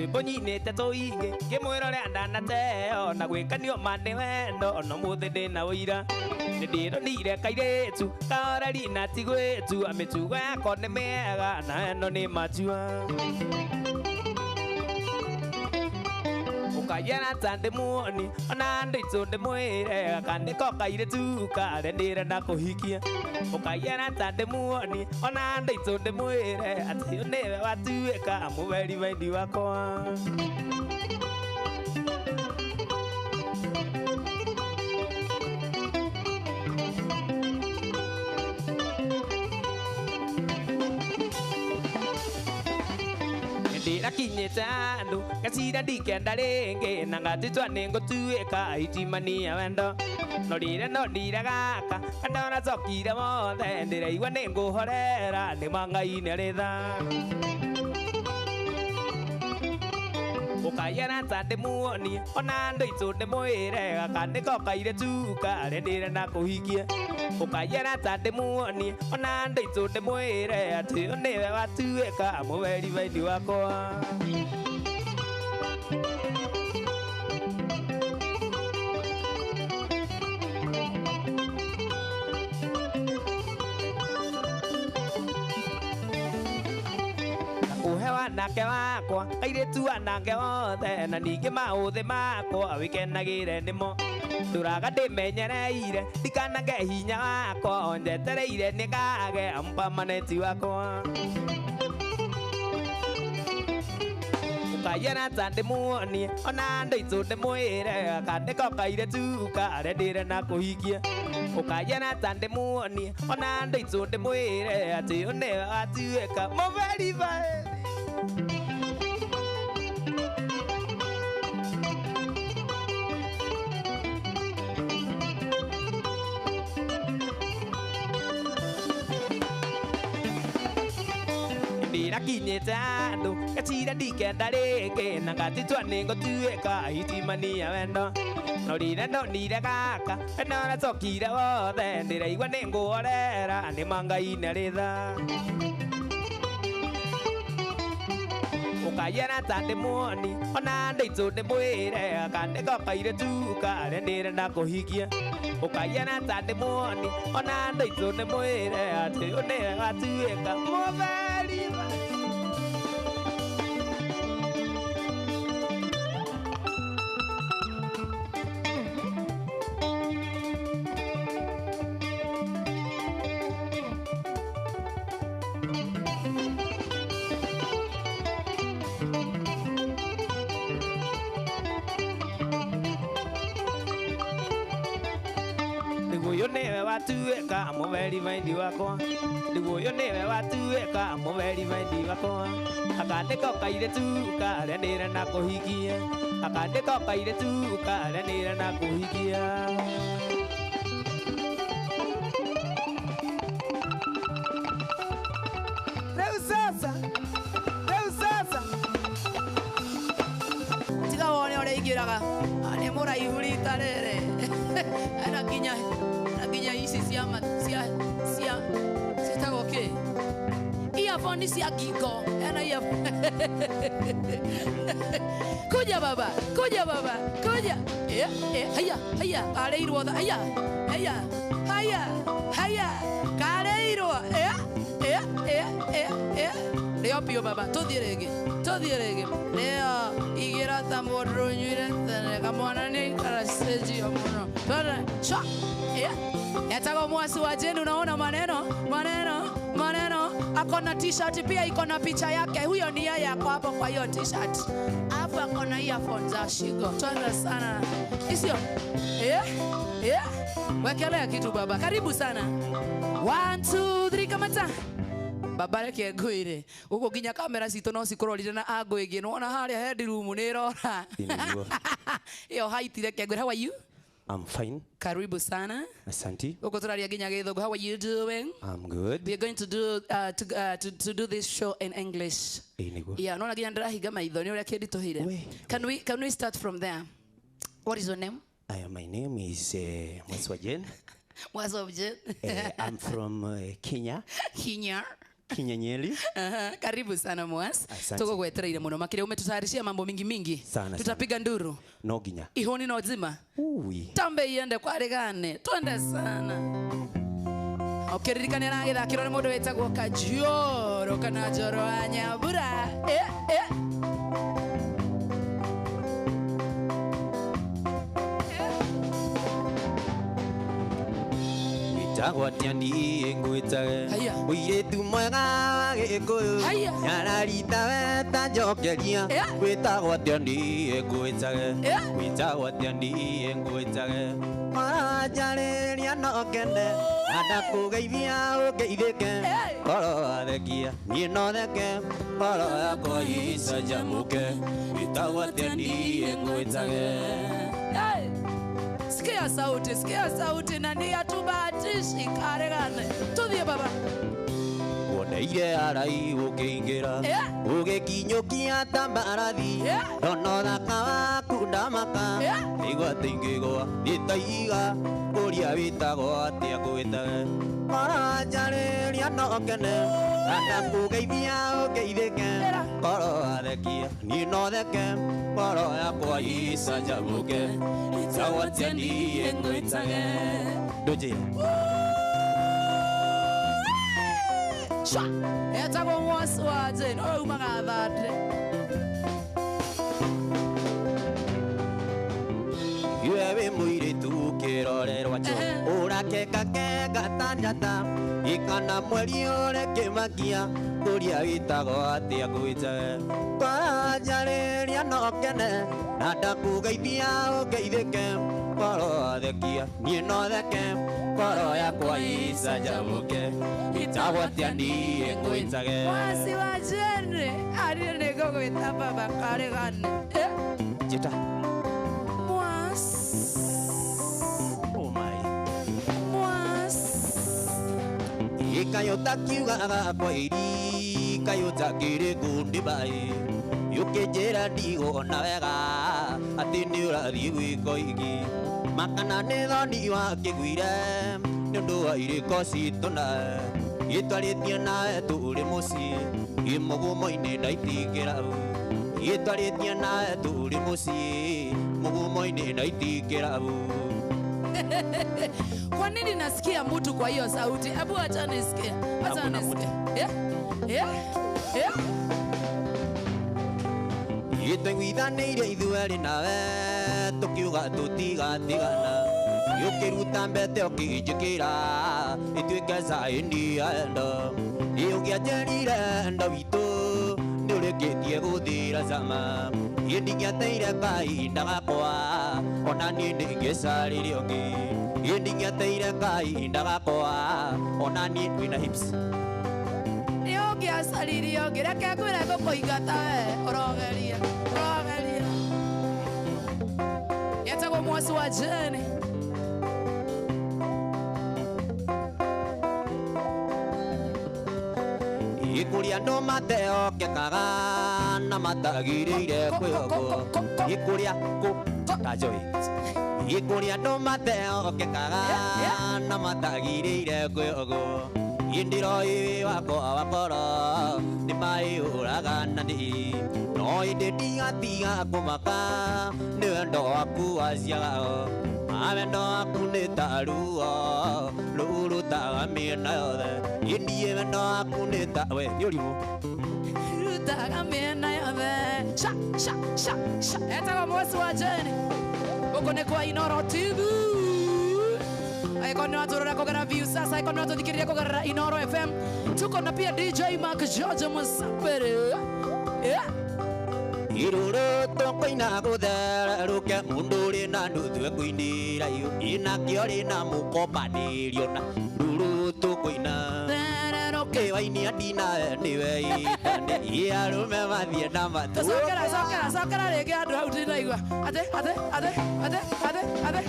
Twĩmbo nyinĩte tũingĩ ngĩmwĩra ũrĩa ndanateo na gwĩkanio ma nĩ wendo no mũthĩ ndĩna ũira nĩ ndĩronire kairĩtu kahoreri na ti gwĩtua mĩtugo yako nĩ mĩega na ĩno nĩ matua ũkayera ta ndĩmuoni ona nditũ ndĩmwĩre gaka nĩko kairĩtu karĩa ndĩrenda kũhikia ũkayera ta ndĩmuoni ona nditũ ndĩmwĩre atĩ ũyũ nĩwe watuĩka mũberi wendi wakwa. Ndĩrakinyĩte handũ ngacira ndikenda rĩngĩ na ngatĩtwa nĩ ngũtuĩka itimania wendo no rĩrĩa no ndire gaka kandora cokire mothe ndĩraigua nĩ ngũhorera nĩ ma Ngai nĩ arĩ tha ũkayera ta ndĩmuoni ona nditũ ndĩmwĩre gaka nĩko kairĩtu karĩa ndĩrenda kũhikia ũkayera ta ndĩmuoni ona nditũ ndĩmwĩre atĩ ũyũ nĩwe watuĩka mũberi wendi wakwa. Wanake wakwa kairĩtu anake othe na ningĩ maũthĩ makwa wĩkenagĩre nĩmo ndũraga ndĩmenyereire ndikanange hinya wakwa njetereire nĩngage mpamaneti wakwa ũkayera ta ndĩmuonie ona nditũ ndĩmwĩre gaka nĩko kairĩtu karĩa ndĩrenda kũhikia ũkayera ta ndĩmuonie ona nditũ ndĩmwĩre atĩ ũyũ nĩwe watuĩka mũberi bae. Ndĩrakinyĩte handũ ngacira ndikenda rĩngĩ na ngatĩtwa nĩ ngũtuĩka itimania wendo no rĩrĩa ndonire gaka ndora cokire wothe ndĩraigua nĩ ngũhorera nĩ ma Ngai nĩ arĩ tha ũkayera ta ndĩmuoni ona nditũ ndĩmwĩre gaka nĩko kairĩtu karĩa ndĩrenda kũhikia ũkayera ta ndĩmuoni ona nditũ ndĩmwĩre atĩ ũyũ nĩwe watuĩka mũberi. Ũyũ nĩwe watuĩka mũberi wendi wakwa rĩu ũyũ nĩwe watuĩka mũberi wendi wakwa aka nĩko kairĩtu karĩa ndĩrenda kũhikia aka nĩko kairĩtu karĩa ndĩrenda kũhikia. Rĩu sasa, rĩu sasa tiga wone ũrĩa ingĩraga nĩ mũraihu rita rĩrĩ na nginya ici cia cia ciĩtagwo kĩ earphone cia ngingo ena earphone. Kuja baba, kuja baba, kuja. Haya haya karĩirwo haya haya haya haya karĩirwo rĩo biũ baba tũthiĩ rĩngĩ tũthiĩ rĩngĩ rĩo igĩra ta mũndũ ũnyuire tene kamwana nĩ aikara cenjio mũno twende cha Yataka mwasi wa Jane, unaona maneno maneno maneno. Ako na t-shirt pia iko na picha yake, huyo ni yeye ako hapo kwa hiyo t-shirt. Alafu ako na earphones za shingo. Twende sana. Isio? Wekelea kitu baba. Karibu sana. 1 2 3 kamata. Baba reke ngwire uko nginya kamera citũ no cikurorire na ango ĩngĩ nĩwona harĩa head room nĩ ĩrora ĩyo height reke ngwire. How are you? I'm fine. Karibu sana. Asante. Uko turaria nginya gĩthũngũ. How are you doing? I'm good. We are going to do to do this show in English. Yeah, nona nginya ndĩrahinga maitho nĩ ũrĩa kĩnditũhire. Can we start from there? What is your name? My name is Mwaswa Jane. Mwaswa Jane. I'm from Kenya. Kenya. Kinyenyeli. Karibu sana Mwas. Tugugwetereire muno makiria umetutayarishia mambo mingi mingi. Sana, tutapiga nduru. No ginya. Ihoni no zima. Ui. Tambe iende kwa regane. Twende sana. Ukiririkana aragithakirwo ni mundu witagwo Kajoro kana Njoro wa Nyambura. Wĩtagwo atĩa niĩ ngwĩtage mũirĩtu mwega wa Gĩkũyũ nyararita weta njokeria wĩtagwo atĩa niĩ ngwĩtage wĩtagwo atĩa niĩ ngwĩtage waranjarĩria no kene na ndakũgeithia ũngeithĩke ngoro wathekia niĩ no theke ngoro yakwa icanjamũke wĩtagwo atĩa niĩ ngwĩtage. Sikia sauti na ni atubatishi karegane. Tuthie baba. Woneire arai ũkĩingĩra ũgĩkinyũkia ta mbarathi ndono thaka waku ndamaka igua atĩ ingĩgũa nĩtaiga kũria wĩtagwo atĩa ngwĩtage ngoro wanjarĩria no kene na ndakũgeithia ũngeithĩke ngoro wathekia niĩ no theke ngoro yakwa icanjamũke wĩtagwo atĩa niĩ ngwĩtage. Ndũnjĩre Sha. Etagwo Mwas wa Jane ũyũ umaga Thande. Iwe wĩ mũirĩtu kĩrorerwa cho ũrakengakenge ta njata ikana mweri ũrĩ kĩmakia kũria wĩtagwo atĩa ngwĩtage kwaranjarĩria no kene na ndakũgeithia ũngeithĩke ngoro wathekia niĩ no theke ngoro yakwa icanjamũke wĩtagwo atĩa niĩ ngwĩtage. Mwasi wa Jane ariĩ nĩ ngũgwĩta baba karegane. Njĩta Mwas. Oh my. Mwas. Ikayota kiugaga kwaheri kayota kĩrĩ ngundi bai ũkĩnjĩra ndigũona wega atĩ nĩ ũrathiĩ gwĩka ingĩ makana nĩ thoni wakĩguire nĩ ũndũ wa irĩko citũ nawe gĩtwarĩtie nawe tũrĩ mũciĩ mũgumo-inĩ ndaitingĩra gĩtwarĩtie nawe tũrĩ mũciĩ mũgumo-inĩ ndaitingĩra. Kwa nini nasikia mtu kwa hiyo sauti? Hebu acha nisikie. Acha nisikie. Yeah. Ĩtwaiguithanĩirie ithuerĩ nawe tũkiuga tũtigatigana ũkĩruta mbete ũkĩnjĩkĩra ĩtuĩke caĩni ya endo ũngĩanjĩrire endo witũ nĩ ũrĩkĩtie gũthira cama ndingĩateire kahinda gakwa ona niĩ ndĩngĩcarĩria ũngĩ ndingĩateire kahinda gakwa ona niĩ wĩna hips nĩ ũngĩacaririe ũngĩ reke ngwĩre ngũkũingata we ũrogeria ũrogeria. Yetagwo Mwasi wa Jane. Ikũria andũ matehokekaga na matagĩrĩire kwĩhokwo ikũria kũ ta Joy ikũria andũ matehokekaga na matagĩrĩire kwĩhokwo indĩroĩ wĩ wakwa wakoro nĩ maĩũraga na ndĩ no ĩndĩ ndigatiga kũmaka nĩ wendo waku waciagao wendo waku nĩ ta ruo rũrutaga mĩena yothe ĩndiĩ wendo waku nĩ ta we nĩ ũrimũ rutaga mĩena yothe. Sha sha sha sha. Etagwo Mwasi wa Jane. Gũkũ nĩ kwa Inoro TV. Icon waturora kũgerera view sasa, icon watuthikĩrĩria kũgerera Inoro FM. Tuko na pia DJ Mark George Musapere. Yeah. Irũrũ tũkũina gũthererũke mũndũ ũrĩ na nuthu ekũinĩra ĩnakĩo rĩ na mũkombanĩrio na rũrũ tũkũina thererũke wainia ndinawe nĩwe ĩtane arũme mathiĩ na matũ. Cokera cokera cokera rĩngĩ andũ hau ndinaigua atĩ atĩ atĩ atĩ atĩ atĩ.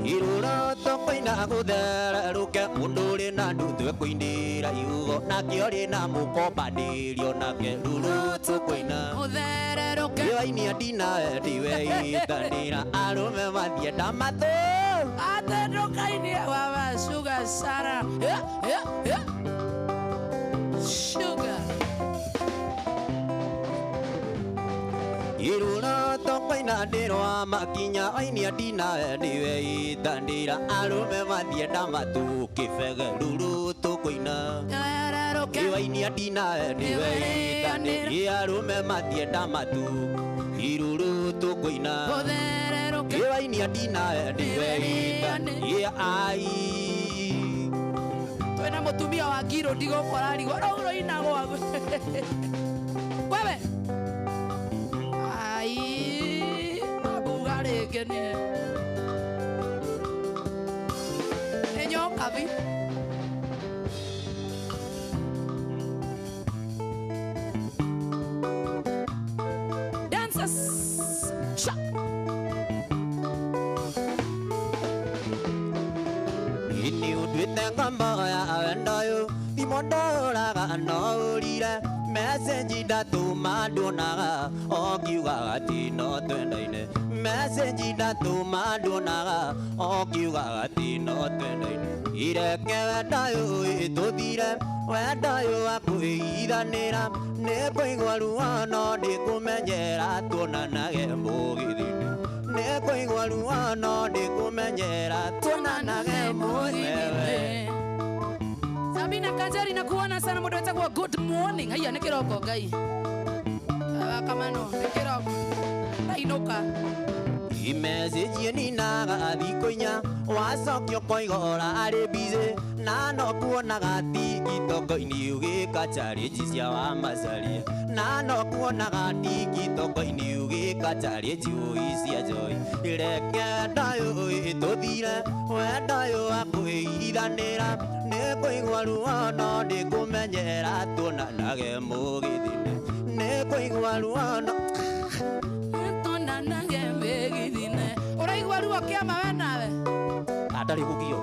Irũrũ tũkũina gũthererũke mũndũ ũrĩ na nuthu ekũinĩra iugo nakĩo rĩ na mũkombanĩrio nake rũrũ tũkũina gũthererũke wainia ndinawe nĩwe ĩtanĩra arũme mathiĩ na matũ atĩ ndũkainie baba sugar sana. Ĩtanĩrwa makinya ainia ndina nĩwe ĩtanĩra arũme mathienda matu kĩbege ruru tũkũina Iwainia ndina nĩwe ĩtanĩra arũme mathienda matu iruru tũkũina Iwainia ndina nĩwe ĩtanĩra ai Twĩna mũtumia wa ngiro ndigũkora rigwo rũu rũinagwo wewe ai abuga rĩngĩ nĩ nĩ nyokabi dancers sha Ini ũnduĩte ngombo ya wendo ũyũ thimũ ndũraga no ũrire message ndatũma nduonaga okiugaga atĩ no twendaine message ndatũma nduonaga okiugaga atĩ no twendaine ireke wendo ũyũ ĩtũthire wendo ũyũ wa kwĩithanĩra nĩngũigua ruo no ndĩkũmenyera tuonanage mũgithini nĩngũigua ruo no ndĩkũmenyera tuonanage mũgithini Sabina Kanjeri nakuona sana mũndũ wetagwo good morning. Haiya nĩ kĩroko Ngai. Kamano nĩ kĩroko. Ndainũka. Imessage ninaga thikũ inya wacokio koigora arĩ busy na no kuonaga tikitoko-inĩ ũgĩka challenge cia wa macaria na no kuonaga tikitoko-inĩ ũgĩka challenge ũi cia joy reke ndayũ ĩtũthire wendo ũyũ wa kwĩithanĩra nĩngũigua ruo no ndĩkũmenyera tuonanage mũgithini nĩngũigua ruo no tuonanage mũgithini ũraigua ruo kĩama we nawe atarĩ gũkio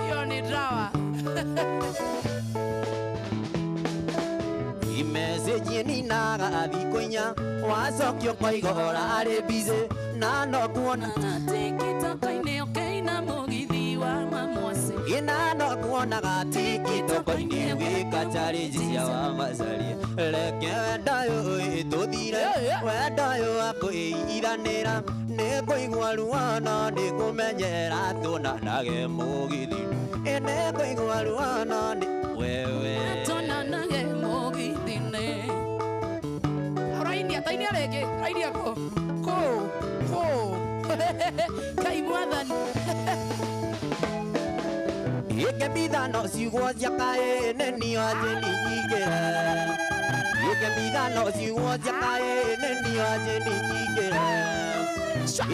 hiyo ni dawa Imessage ninaga thikũ inya wacokio koigora arĩ busy na no kuona tikitoko-inĩ ũkĩina mũgithi wa mamwasi ina no kuonaga tikitoko-inĩ ũgĩka challenge cia wa macaria reke wendo ũyũ ĩtũthire wendo ũyũ wa kwĩithanĩra nĩngũigua ruo no ndĩkũmenyera tuonanage mũgithi nĩngũigua ruo no ndĩ wewe tuonanage mũgithi-inĩ ũrainia tainia rĩngĩ ũrainia kũ kũ kũ Ngai mwathani Ikebithano ciugo cia kaĩ nĩ anjĩ ninyingĩre Ikebithano ciugo cia kaĩ nĩ anjĩ ninyingĩre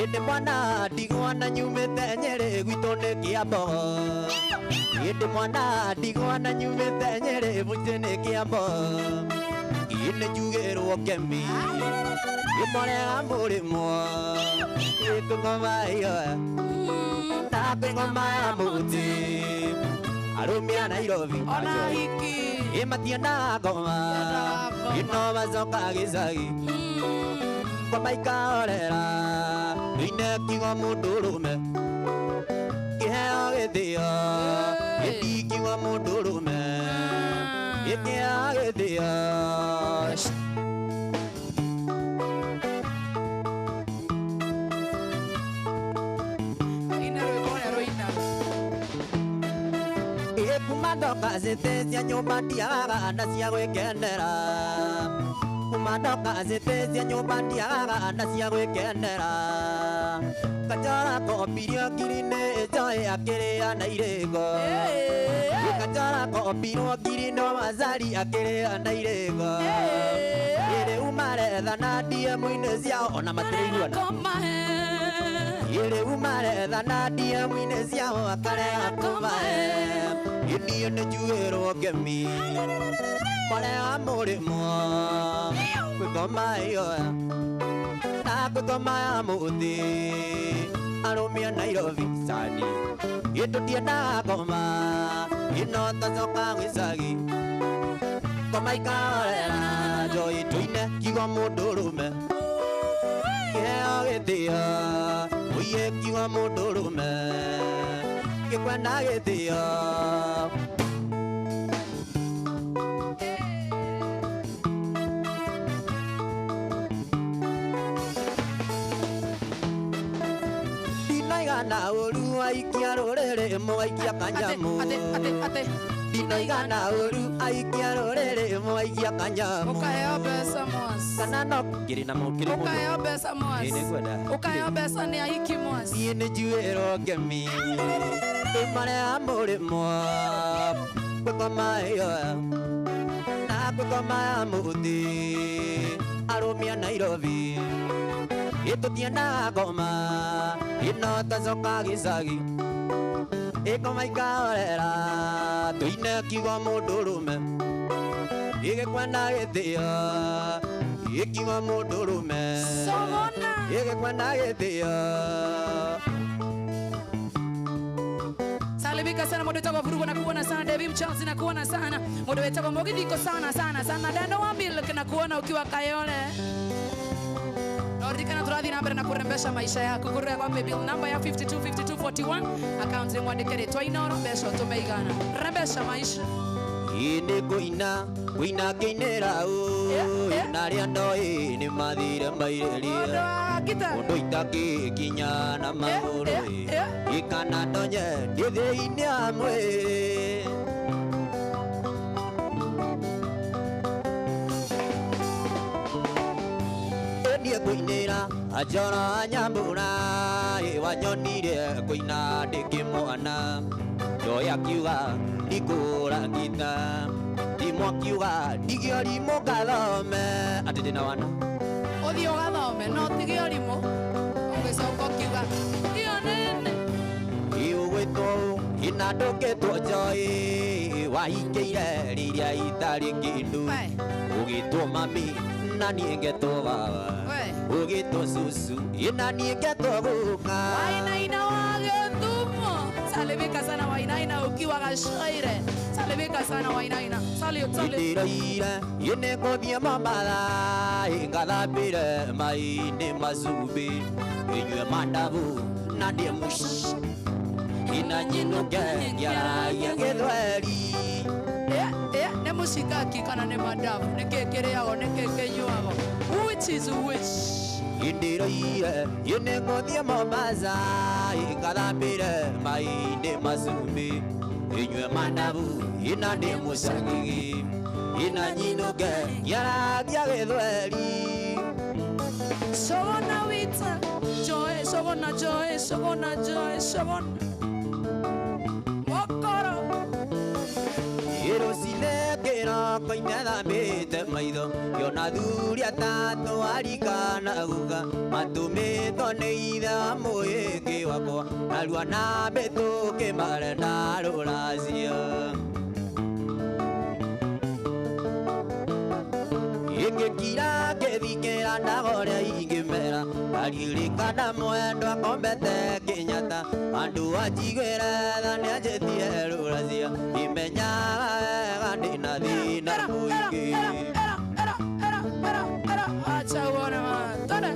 Ĩndĩ mwana ndigwa na nyumĩte Nyĩrĩ gwitũ nĩ Kĩambogo Ĩndĩ mwana ndigwa na nyumĩte Nyĩrĩ mũciĩ nĩ Kĩambogo Ĩnĩ njugĩrwo kemi ĩmorega mũrĩmwo ĩkũngoma ĩyo na kwĩngoma ya mũtĩ arũme a Nairobi ona hiki ĩmatiendaga ngoma ĩno macoka gĩcagi ngoma ikahorera ine kiugo mũndũrũme kĩheo gĩthĩo gĩtingiuga mũndũrũme gĩkĩheo gĩthĩo ina rwĩmbo ũrĩa rũina Kuma ndoka cĩtĩ cia nyũmba ndiagaga na cia gwĩkenera Kuma ndoka cĩtĩ cia nyũmba ndiagaga na cia gwĩkenera Kachara kombirio ngiri-inĩ njoĩ akĩrĩa na irĩgo Kachara kombirwo ngiri-inĩ wa macari akĩrĩa na irĩgo Rĩu marethana DM-inĩ ciao ona matirĩiguana Rĩu marethana DM-inĩ ciao akarega kũmahe Niĩ nĩ njuĩrwo ngemi marega mũrĩmo kwĩngoma ĩyo na kwĩngoma ya mũthĩ arũme a Nairobi cani ĩtũtiendaga ngoma ĩno tacoka gĩcagi ngoma ikahorera njoĩ tũine kiugo mũndũrũme kĩheo gĩtĩo ũiye kiugo mũndũrũme gĩkwenda gĩtĩo ũru aikia rũrĩrĩ mwaikia kanyamu. Ate Ndinoiga na ũru aikia rũrĩrĩ mwaikia kanyamu. Ukaheo mbeca mwas. Kana no ngiri na mũkiri mũndũ. Ukaheo mbeca mwas. Ĩĩ nĩngwenda. Ukaheo mbeca nĩ ahiki mwas. Niĩ nĩ njuĩrwo ngemi ĩmare mũrĩmo kwĩkoma ĩyo na kwĩkoma ya mũthĩ arũme a Nairobi ĩtũtiendaga ngoma ĩno tacoka gĩcagi ĩkoma ikahorera tũine kiugo mũndũrũme ĩgĩkwenda gĩtĩo ĩkiugo mũndũrũme Sogona. ĩgĩkwenda gĩtĩo. Salimika sana mundu wetagwo Vurugo na kuona sana Devi Mchanzi na kuona sana mundu wetagwo Mogithiko sana sana sana Dano wa Milk na kuona ukiwa Kayole. Naririkana turathi na mbere na kurembesha maisha yaku kurira kwa paybill number ya 525241 account ni mwandike ritwa Inoro mbeca utume igana. Rembesha maisha. Ĩ nĩ ngũina ngũina ngĩinĩra ũ na arĩa ndoĩ nĩ mathire mairĩria Mundu wa gita. ũndũ itangĩkinya na magũrũ ĩ kana ndonye ndĩ thĩinĩ wa mwĩrĩ. Niĩ ngũinĩra Anjora Nyambura ĩ wanyonire ngũina ndĩkĩmwana Joy akiuga ndikũra ngita Ndimũ akiuga ndige ũrimũ ngathome atĩ ndĩna wana Ũthiĩ ũgathome no ũtige ũrimũ ũgĩcoka ũkiuga iyo nene. Ĩ ũgwĩtwo ĩna ndũkĩtwo Joy wahingĩire rĩrĩa itarĩ kĩndũ ũgĩtwo mami na niĩ ngetwo baba ũgĩtwo cucu ĩna niĩ ngetwo guka. Wainaina wa Gĩthumo. Salimika sana Wainaina ukiwa Gashaire. Salimika sana Wainaina. Salute salute. Ndĩroire ĩ nĩ ngũthiĩ Mombatha ĩ ngathambĩre mai-inĩ macumbĩ ĩnyue mandabu na ndĩe mũci ĩna nyinũke ngĩaragia Gĩthweri. Nĩ mũcikaki kana nĩ mandabu? Nĩ kĩĩ kĩrĩagwo nĩ kĩĩ kĩnyuagwo? Which is which? Ndĩroire ĩ nĩ ngũthiĩ Mombatha ĩ ngathambĩre mai-inĩ macumbĩ ĩnyue mandabu ĩna ndĩ mũcagigi ĩna nyinũke ngĩaragia Gĩthweri. Sogona wita Joy, sogona Joy, sogona Joy, sogona Mokoro. Rũcinĩ kĩroko-inĩ thambĩte maitho ngĩona athuri atatũ arika na guka matũmĩtwo nĩ ithe wa mũĩkĩ wakwa narua na mĩtũkĩ marenda rũracio. Ingĩkira ngĩthikĩra ndaga ũrĩa ingĩmera ndaririkana mwendwa akomete Kenyatta andũ anjiguĩre tha nĩanjĩtire rũracio imenyaga wega ndĩna thĩna mũingĩ. Acha uone man. Twende.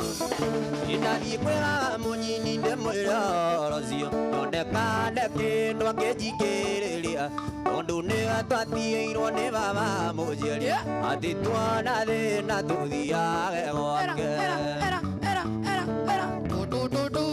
Ndathiĩ kwĩra mũnyini ndĩmwĩre ũhoro ũcio nyonekane kĩndũ akĩnjikĩrĩria tondũ nĩwe twatiĩirwo nĩ baba mũnjiari atĩ tuona thĩna tũthiage gwake. Era era era era. Du du du du.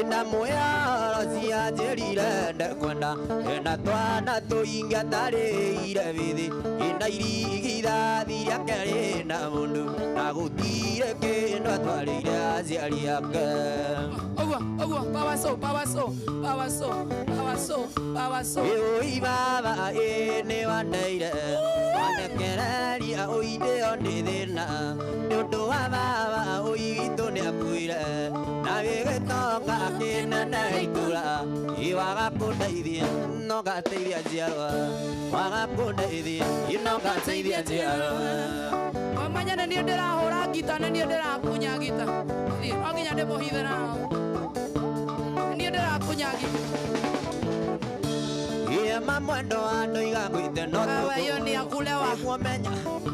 Ndamwĩra ũhoro ũcio anjĩrire ndekwenda ena twana tũingĩ atarĩire bithi ĩna irigithathi rĩake rĩna mũndũ na gũtirĩ kĩndũ atwarĩire aciari ake. Ũguo ũguo power so power so power so power so power so. Ĩũi baba ĩ nĩ waneire wanekereria ũindĩo nĩ thĩna nĩ ũndũ wa baba ũi witũ nĩakuire na wĩgĩtonga kĩnene itũra ĩ waga kũndeithia no ngateithia njiarwa waga kũndeithia no ngateithia njiarwa. Wamenya nĩ niĩ ndĩrahũra ngita nĩ niĩ ndĩrakunya ngita. Thiĩ no nginya ndĩmũhithe nao. Nĩ niĩ ndĩrakunya ngita. Ĩ mamwendo andoiga ngwĩte no Wewe hiyo ni ya kulewa. Nĩguo menya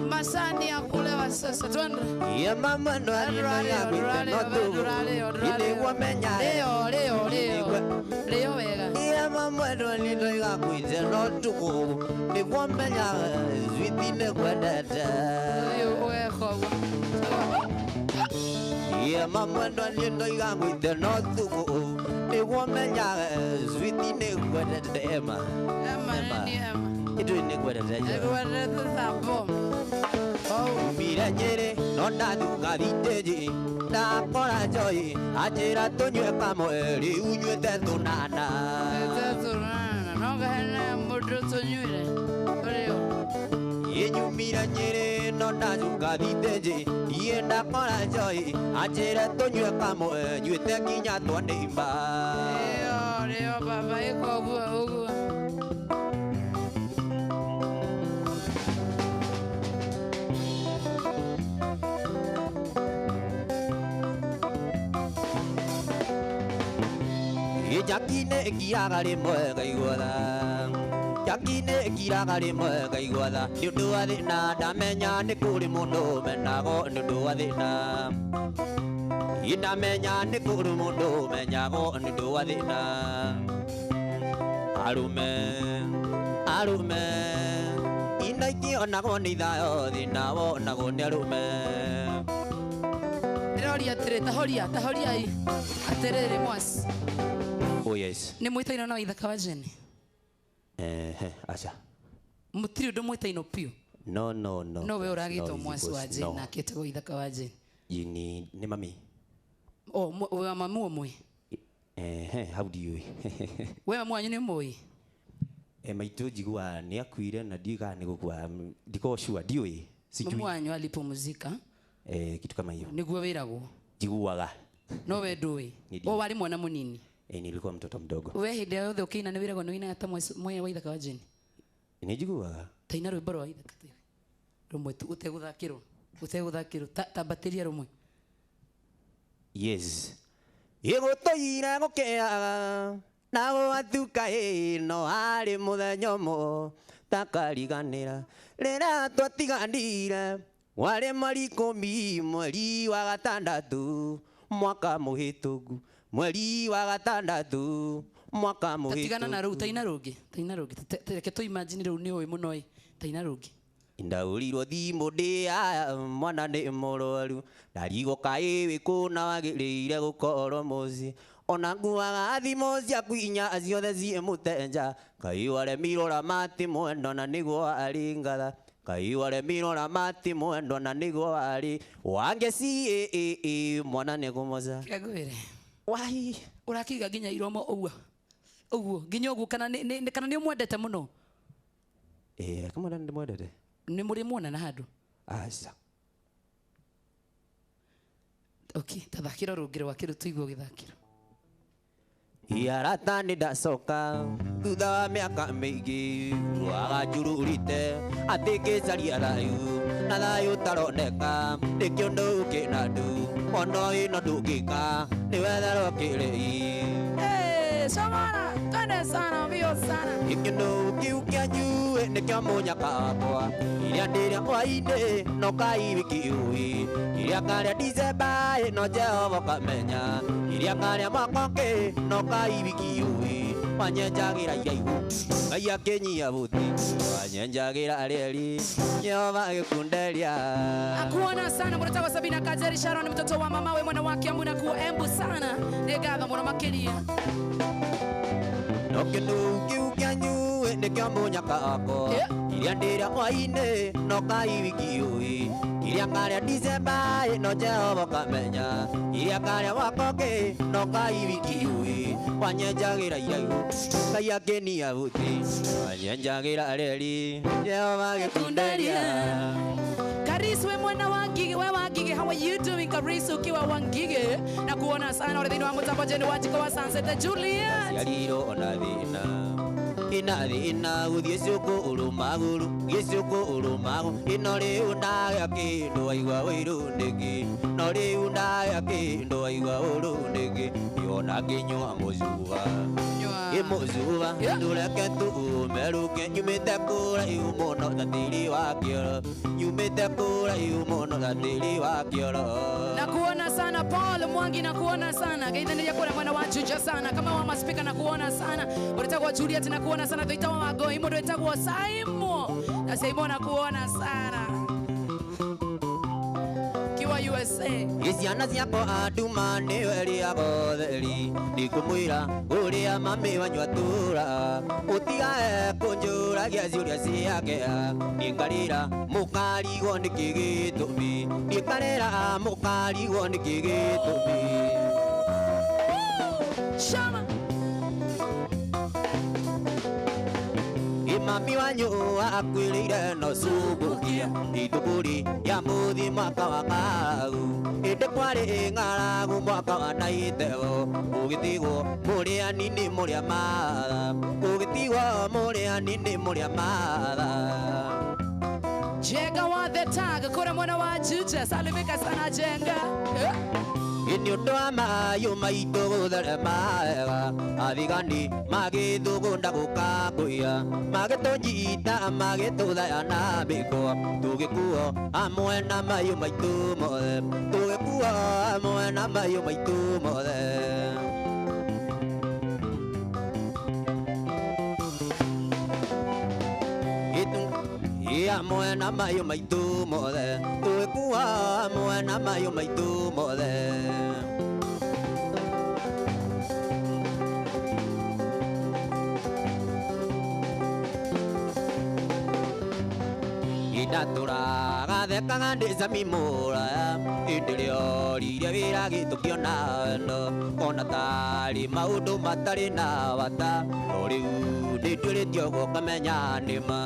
Masaa ni ya kulewa sasa. Twende. Ĩ mamwendo andoiga ngwĩte no tũgũ nĩguo menya Leo leo leo. Leo wega. Ĩ mamwendo andoiga ngwĩte no tũgũ nĩguo menya switi nĩngwendete. Ũyũ ũgeka ũguo. Ema mwendwa niĩ ndoiga ngwĩte no thumu nĩguo menyaga switi nĩ ngwendete Ema. Ema nĩ Ema. Ithuĩ nĩ ngwendete Jehova. Ngwendete thambo. Umire Nyĩrĩ no ndathuka thitĩnji ndakora njohi anjĩra tũnyue kamwe rĩu nyuĩte tũnana. No ngahena mũndũ tũnyuire ũrĩo. Nyumire Nyĩrĩ no ndathuka thitĩnji niĩ ndakora njohi anjĩra tũnyue kamwe nyuĩte nginya twanĩimba. Rĩo rĩo baba ĩka ũguo ũguo. Jaki nĩ ĩkiraga rĩmwe ngaigua tha. Jaki nĩ ĩkiraga rĩmwe ngaigua tha. Nĩ ũndũ wa thĩna ndamenya nĩ kũrĩ mũndũ menago nĩ ũndũ wa thĩna. Ndamenya nĩ kũrĩ mũndũ menyago nĩ ũndũ wa thĩna. Arũme arũme inda ikĩonagwo nĩ ithayo thĩna wonagwo nĩ arũme. Ndĩroria atĩrĩ tahoria tahoriai atĩrĩrĩ mwasi. Oh yes. Nĩ mwĩtainwo na Waithaka wa Jane? Aca. Mũtirĩ ũndũ mwĩtainwo piũ? No no no. No we ũragĩtwo mwasi wa Jane na akĩtagwo Waithaka wa Jane. Ni mami. Oh, wa mamu ũmwe? How do you? We mamu wanyu nĩ mũĩ? Maitũ njiguaga nĩ akuire na ndiũĩ kana nĩ gũkua ndikoragwo sure ndiũĩ. Sijui. Mamu wanyu alipumzika? Kitu kama hiyo. Nĩguo wĩragwo? Njiguaga. No we ndũĩ? O warĩ mwana mũnini? Nilikuwa mtoto mdogo. We hĩndĩ yothe ũkĩina nĩ wĩragwo nĩ wĩinaga ta mwaya Waithaka wa Jane? Nĩ njiguaga. Taina rwĩmbo rwa Waithaka rũmwe tu ũtegũthakĩrwo ũtegũthakĩrwo tambatĩria rũmwe. Yes. Ĩgũtũire gũkĩaga na gwatuka ĩno harĩ mũthenya ũmwe takariganĩra rĩrĩa twatiganire warĩ mweri ikũmi mweri wa gatandatũ mwaka mũhĩtũku mweri wa gatandatũ mwaka mũhĩtũku. Tatigana na rũu taina rũngĩ taina rũngĩ reke tũ imagine rĩu nĩ ũĩ mũno ĩ taina rũngĩ. Ndaũrirwo thimũ ndĩ aya mwana nĩ mũrwaru ndarigwo kaĩ wĩ kũ na wagĩrĩire gũkorwo mũciĩ ona nguaga thimũ ciaku inya ciothe ciĩ mũtenja kaĩ waremirwo ramati mwendwa na nĩguo arĩ ngatha kaĩ waremirwo ramati mwendwa na nĩguo arĩ wange ci mwana nĩ kũmoca. Kĩngwĩre. Wai ũrakiga nginya iromo ũguo ũguo nginya ũguo kana nĩ kana nĩ ũmwendete mũno? Kama nĩ ndĩmwendete. Nĩ mũrĩ muonana handũ? Aca. Okay, tathakĩra rũngĩ rwa kĩrũ tũigue ũgĩthakĩra. Arata nĩ ndacoka thutha wa mĩaka mĩingĩ waganjururite atĩ ngĩcaria thayũ na thayũ ũtaroneka nĩkĩo ndũkĩ na ndu ona ĩno ndũngĩka nĩ wetherwo kĩrĩi. Shamana, twende sana mbio sana. Gĩkĩno kĩu kĩanyu nĩkĩo mũnyaka wakwa iria ndĩrĩa hwainĩ no Ngai wiki ũĩ iria karĩa Dicemba no Jehova kamenya iria karĩa mwaka ũngĩ no Ngai wiki ũĩ wanyenjagĩra iraihu Ngai akĩnyia bũthi wanyenjagĩra reri Jehova agĩkunderia. Akuona sana mũrata wa Sabina Kajeri Sharon mtoto wa mama we mwana wa Kiambu na kuwa Embu sana nĩ ngatho mũno makĩria. No kĩndũ kĩu kĩanyu nĩkĩo mũnyaka wakwa iria ndĩrĩa hwainĩ no Ngai wiki ũĩ iria karĩa Dicemba no Jehova kamenya iria karĩa mwaka ũngĩ no Ngai wiki ũĩ wanyenjagĩra iraihu Ngai akĩnia bũthi wanyenjagĩra reri Jehova agĩkunderia. Karis we mwana wa Ngige, we wa Ngige, how are you doing Karis ukiwa wa Ngige? Na kuona sana ore thĩinĩ wa mũtambo Jane wa Jiko wa Sunset Juliet. Ciarirwo ona thĩna ina thĩna gũthiĩ cukuru magũrũ gĩthiĩ cukuru magũrũ ĩno rĩu ndagĩa kĩndũ waigua ũiru nĩkĩ no rĩu ndagĩa kĩndũ waigua ũru nĩkĩ yona ngĩnyua mũcuba ĩmũcuba ndũreke tũmerũke nyumĩte kũraihu mũno ta tĩri wa kĩoro nyumĩte kũraihu mũno ta tĩri wa kĩoro. Na kuona sana Paul Mwangi, na kuona sana geithaniria kũrĩa mwena wa Juja sana kama wa maspika, na kuona sana ũrĩtagwo Juliet, na kuona sana thũita wa Wangũi mũndũ wĩtagwo Saimo na Saimo, na kuona sana kiwa USA. Ciana ciakwa anduma nĩyo ĩrĩa gotheri ndikũmwĩra ũrĩa mami wanyu atũra ũtigae kũnjũragia ciũria ciake nĩngarĩra mũkarigwo nĩkĩ gĩtũmi nĩngarĩra mũkarigwo nĩkĩ gĩtũmi. Shama. Mami wanyu akwĩrĩire no cumbukia itũkũri ya mũthi mwaka wa kau ĩndĩ kwarĩ ng'aragu mwaka wa naitego ũgĩtigwo mũrĩ anini mũrĩ a matha ũgĩtigwo mũrĩ anini mũrĩ a matha. Jenga wa the tag kũrĩa mwena wa Juja, salimika sana Jenga. Nĩ ũndũ wa maayũ maitũ gũtherema wega athigani magĩthugunda gũka kũiya magĩtũnyita magĩtũthaya na mĩkwa tũgĩkuo amwe na mahiũ maitũ mothe tũgĩkuo amwe na mahiũ maitũ mothe. Amwe na mahiũ maitũ mothe tũgĩkuo amwe na mahiũ maitũ mothe. Ndatũraga thekaga ndĩ cami mũraya ĩndĩ rĩoririe wĩra gĩtũkĩona wendo ona tarĩ maũndũ matarĩ na bata no rĩu ndĩtuĩrĩtie ũguo ngamenya nĩ ma.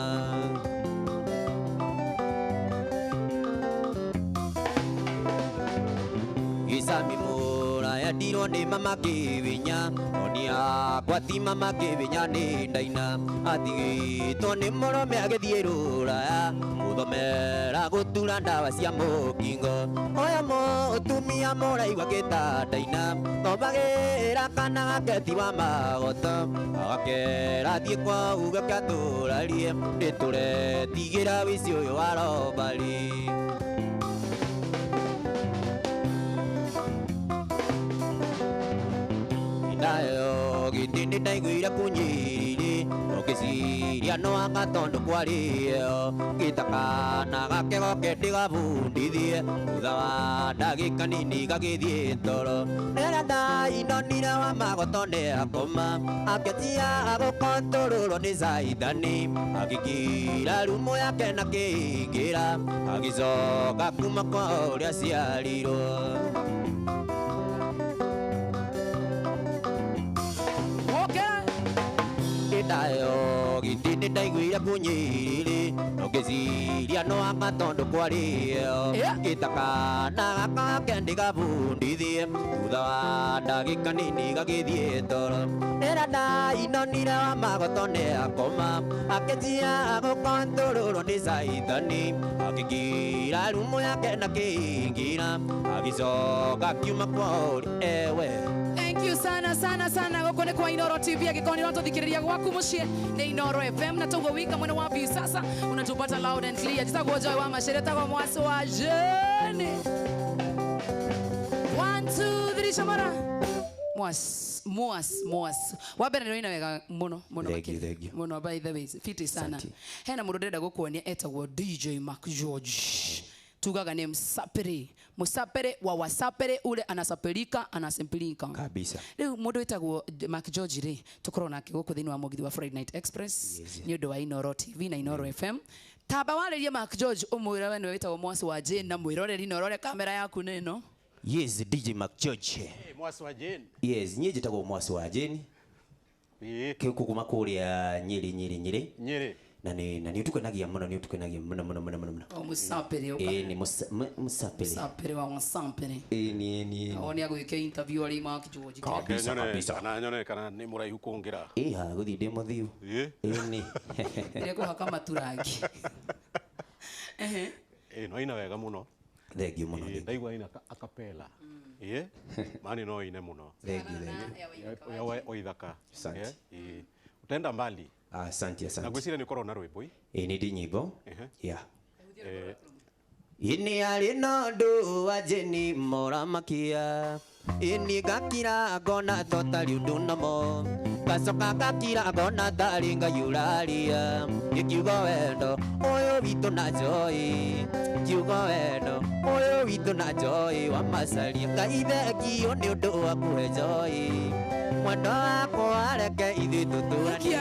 Icami mũraya ndirwo nĩ mama kĩwinya no niakwa ti mama kĩwinya nĩ ndaina atigĩtwo nĩ mũrũme agĩthiĩ rũraya gũthomera gũtura ndawa cia mũkingo ũyũ mũtumia mũraigua gĩtandaina thomagĩra kana gake ti wa magoto agakera thiĩ kwa uge katũrarie nĩtũretigĩra wĩici ũyũ wa robari. Ndayo gĩtĩ ndaiguire kũnyĩrĩrĩ ũkĩciria no anga tondũ kwarĩ ĩyo gĩtakana gake goke ndĩgabundithie thutha wa ndagĩka nini gagĩthiĩ toro rĩrĩa ndainonire wa magoto nĩ akoma akĩanjia gũkontũrũrwo nĩ caithani agĩkira rumu yake na kĩingĩra agĩcoka kuma kwa ũrĩa aciarirwo. Ndayo gĩtĩ ndaiguire kũnyĩrĩrĩ ũkĩciria no anga tondũ kwarĩ ĩyo gĩtakana gaka ke ndĩgabundithie thutha wa ndagĩka nini gagĩthiĩ toro rĩrĩa ndainonire wa magoto nĩ akoma akĩnjia gũkontũrũrwo nĩ caithani akĩingĩra rumu yake na kĩingĩra agĩcoka akiuma kwa ũrĩ ewe. Thank you sana sana sana gũkũ nĩ kwa Inooro TV angĩkorwo nĩ ũratũthikĩrĩria gwaku mũciĩ nĩ Inooro FM na tũguo wika mwena wa Viusasa unatupata loud and clear. Njĩtagwo Joy wa Macere, tagwo Mwasi wa Jane. 1 2 3 shamara. Mwas mwas mwas wa mbere nĩ wega mũno mũno makĩria mũno by the way fiti sana. Hena mũndũ ndĩrenda gũkuonia etagwo DJ Mark George. Tugaga ni msapere msapere wa wasapere ule anasapelika anasempilika kabisa. Rĩu mũndũ wĩtagwo Mark George rĩ tũkorwo nake gũkũ thĩinĩ wa mũgithi wa Friday Night Express nĩ ũndũ wa Inooro TV na Inooro FM. Tamba warĩrie Mark George ũmwĩre we nĩwe wĩtagwo Mwasi wa Jane na mwĩroreri na ũrore kamera yaku nĩ ĩno. Yes, DJ Mark George. Hey, Mwasi wa Jane. Yes, niĩ njĩtagwo Mwasi wa Jane. Kuma kũrĩa Nyĩrĩ Nyĩrĩ Nyĩrĩ Nyĩrĩ. Na nĩ ũtukenagia mũno nĩ ũtukenagia mũno mũno mũno mũno. O mũsapere ũka. Ĩĩ nĩ mũsapere. Mũsapere wa mũsapere. Ĩĩ nĩ. O nĩ agwĩke interview arĩ Mark George. Kabisa kabisa. Kana nyone kana nĩ mũraihu kũngĩra. Ĩĩ ha gũthiĩ ndĩ mũthiu. Ĩĩ. Ĩĩ nĩ. Ndĩrekũhaka maturangi. Ehe. Ĩĩ no ina wega mũno. Thank you mũno. Ndaigua ina acapella. Ĩĩ. Mani no ine mũno. Thank you thank you. Ya oithaka. Asante. Ĩĩ. Utaenda mbali. Asante asante. Na gwĩciria nĩ ũkorwo na rwĩmbo. Ĩĩ nĩ ndĩ nyĩmbo. Yeah. Ĩĩ nĩ arĩ na ũndũ wa Jane mũramakia Ĩni ngakira ngona totarĩ ũndũ nomo ngacoka ngakira ngona tarĩ Ngai ũraria gĩkiugo wendo ũyũ witũ na joy kiugo wendo ũyũ witũ na joy wa macaria Ngai thengio nĩ ũndũ wa kũhe joy mwendo wakwa reke ithuĩ tũtũranie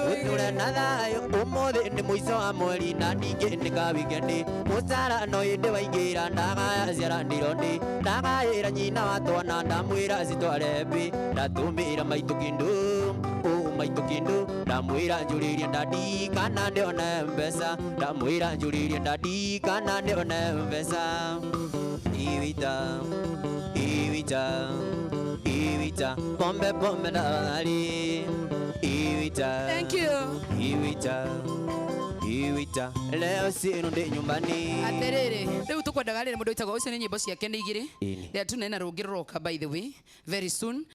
tũtũre na thayũ ũmũthĩ nĩ mũico wa mweri na ningĩ nĩ ka wikendi mũcara no ĩndĩ waingĩra ndagaya ciarandirwo ndĩ ndagayĩra nyina wa twana ndamwĩra citware mbĩ ndatũmĩra maitũ kĩndũ ũ maitũ kĩndũ ndamwĩra njũrĩrie ndadi kana ndĩone mbeca ndamwĩra njũrĩrie ndadi kana ndĩone mbeca iwita iwita iwita pombe pombe tafadhali iwita. Thank you. Iwita iwita leo sirudi nyumbani. Atiriri riu tukwendaga riri mundu witagwo ucio ni nyimbo ciake ni igiri. Ĩni. There tunena rungi ruroka by the way very soon.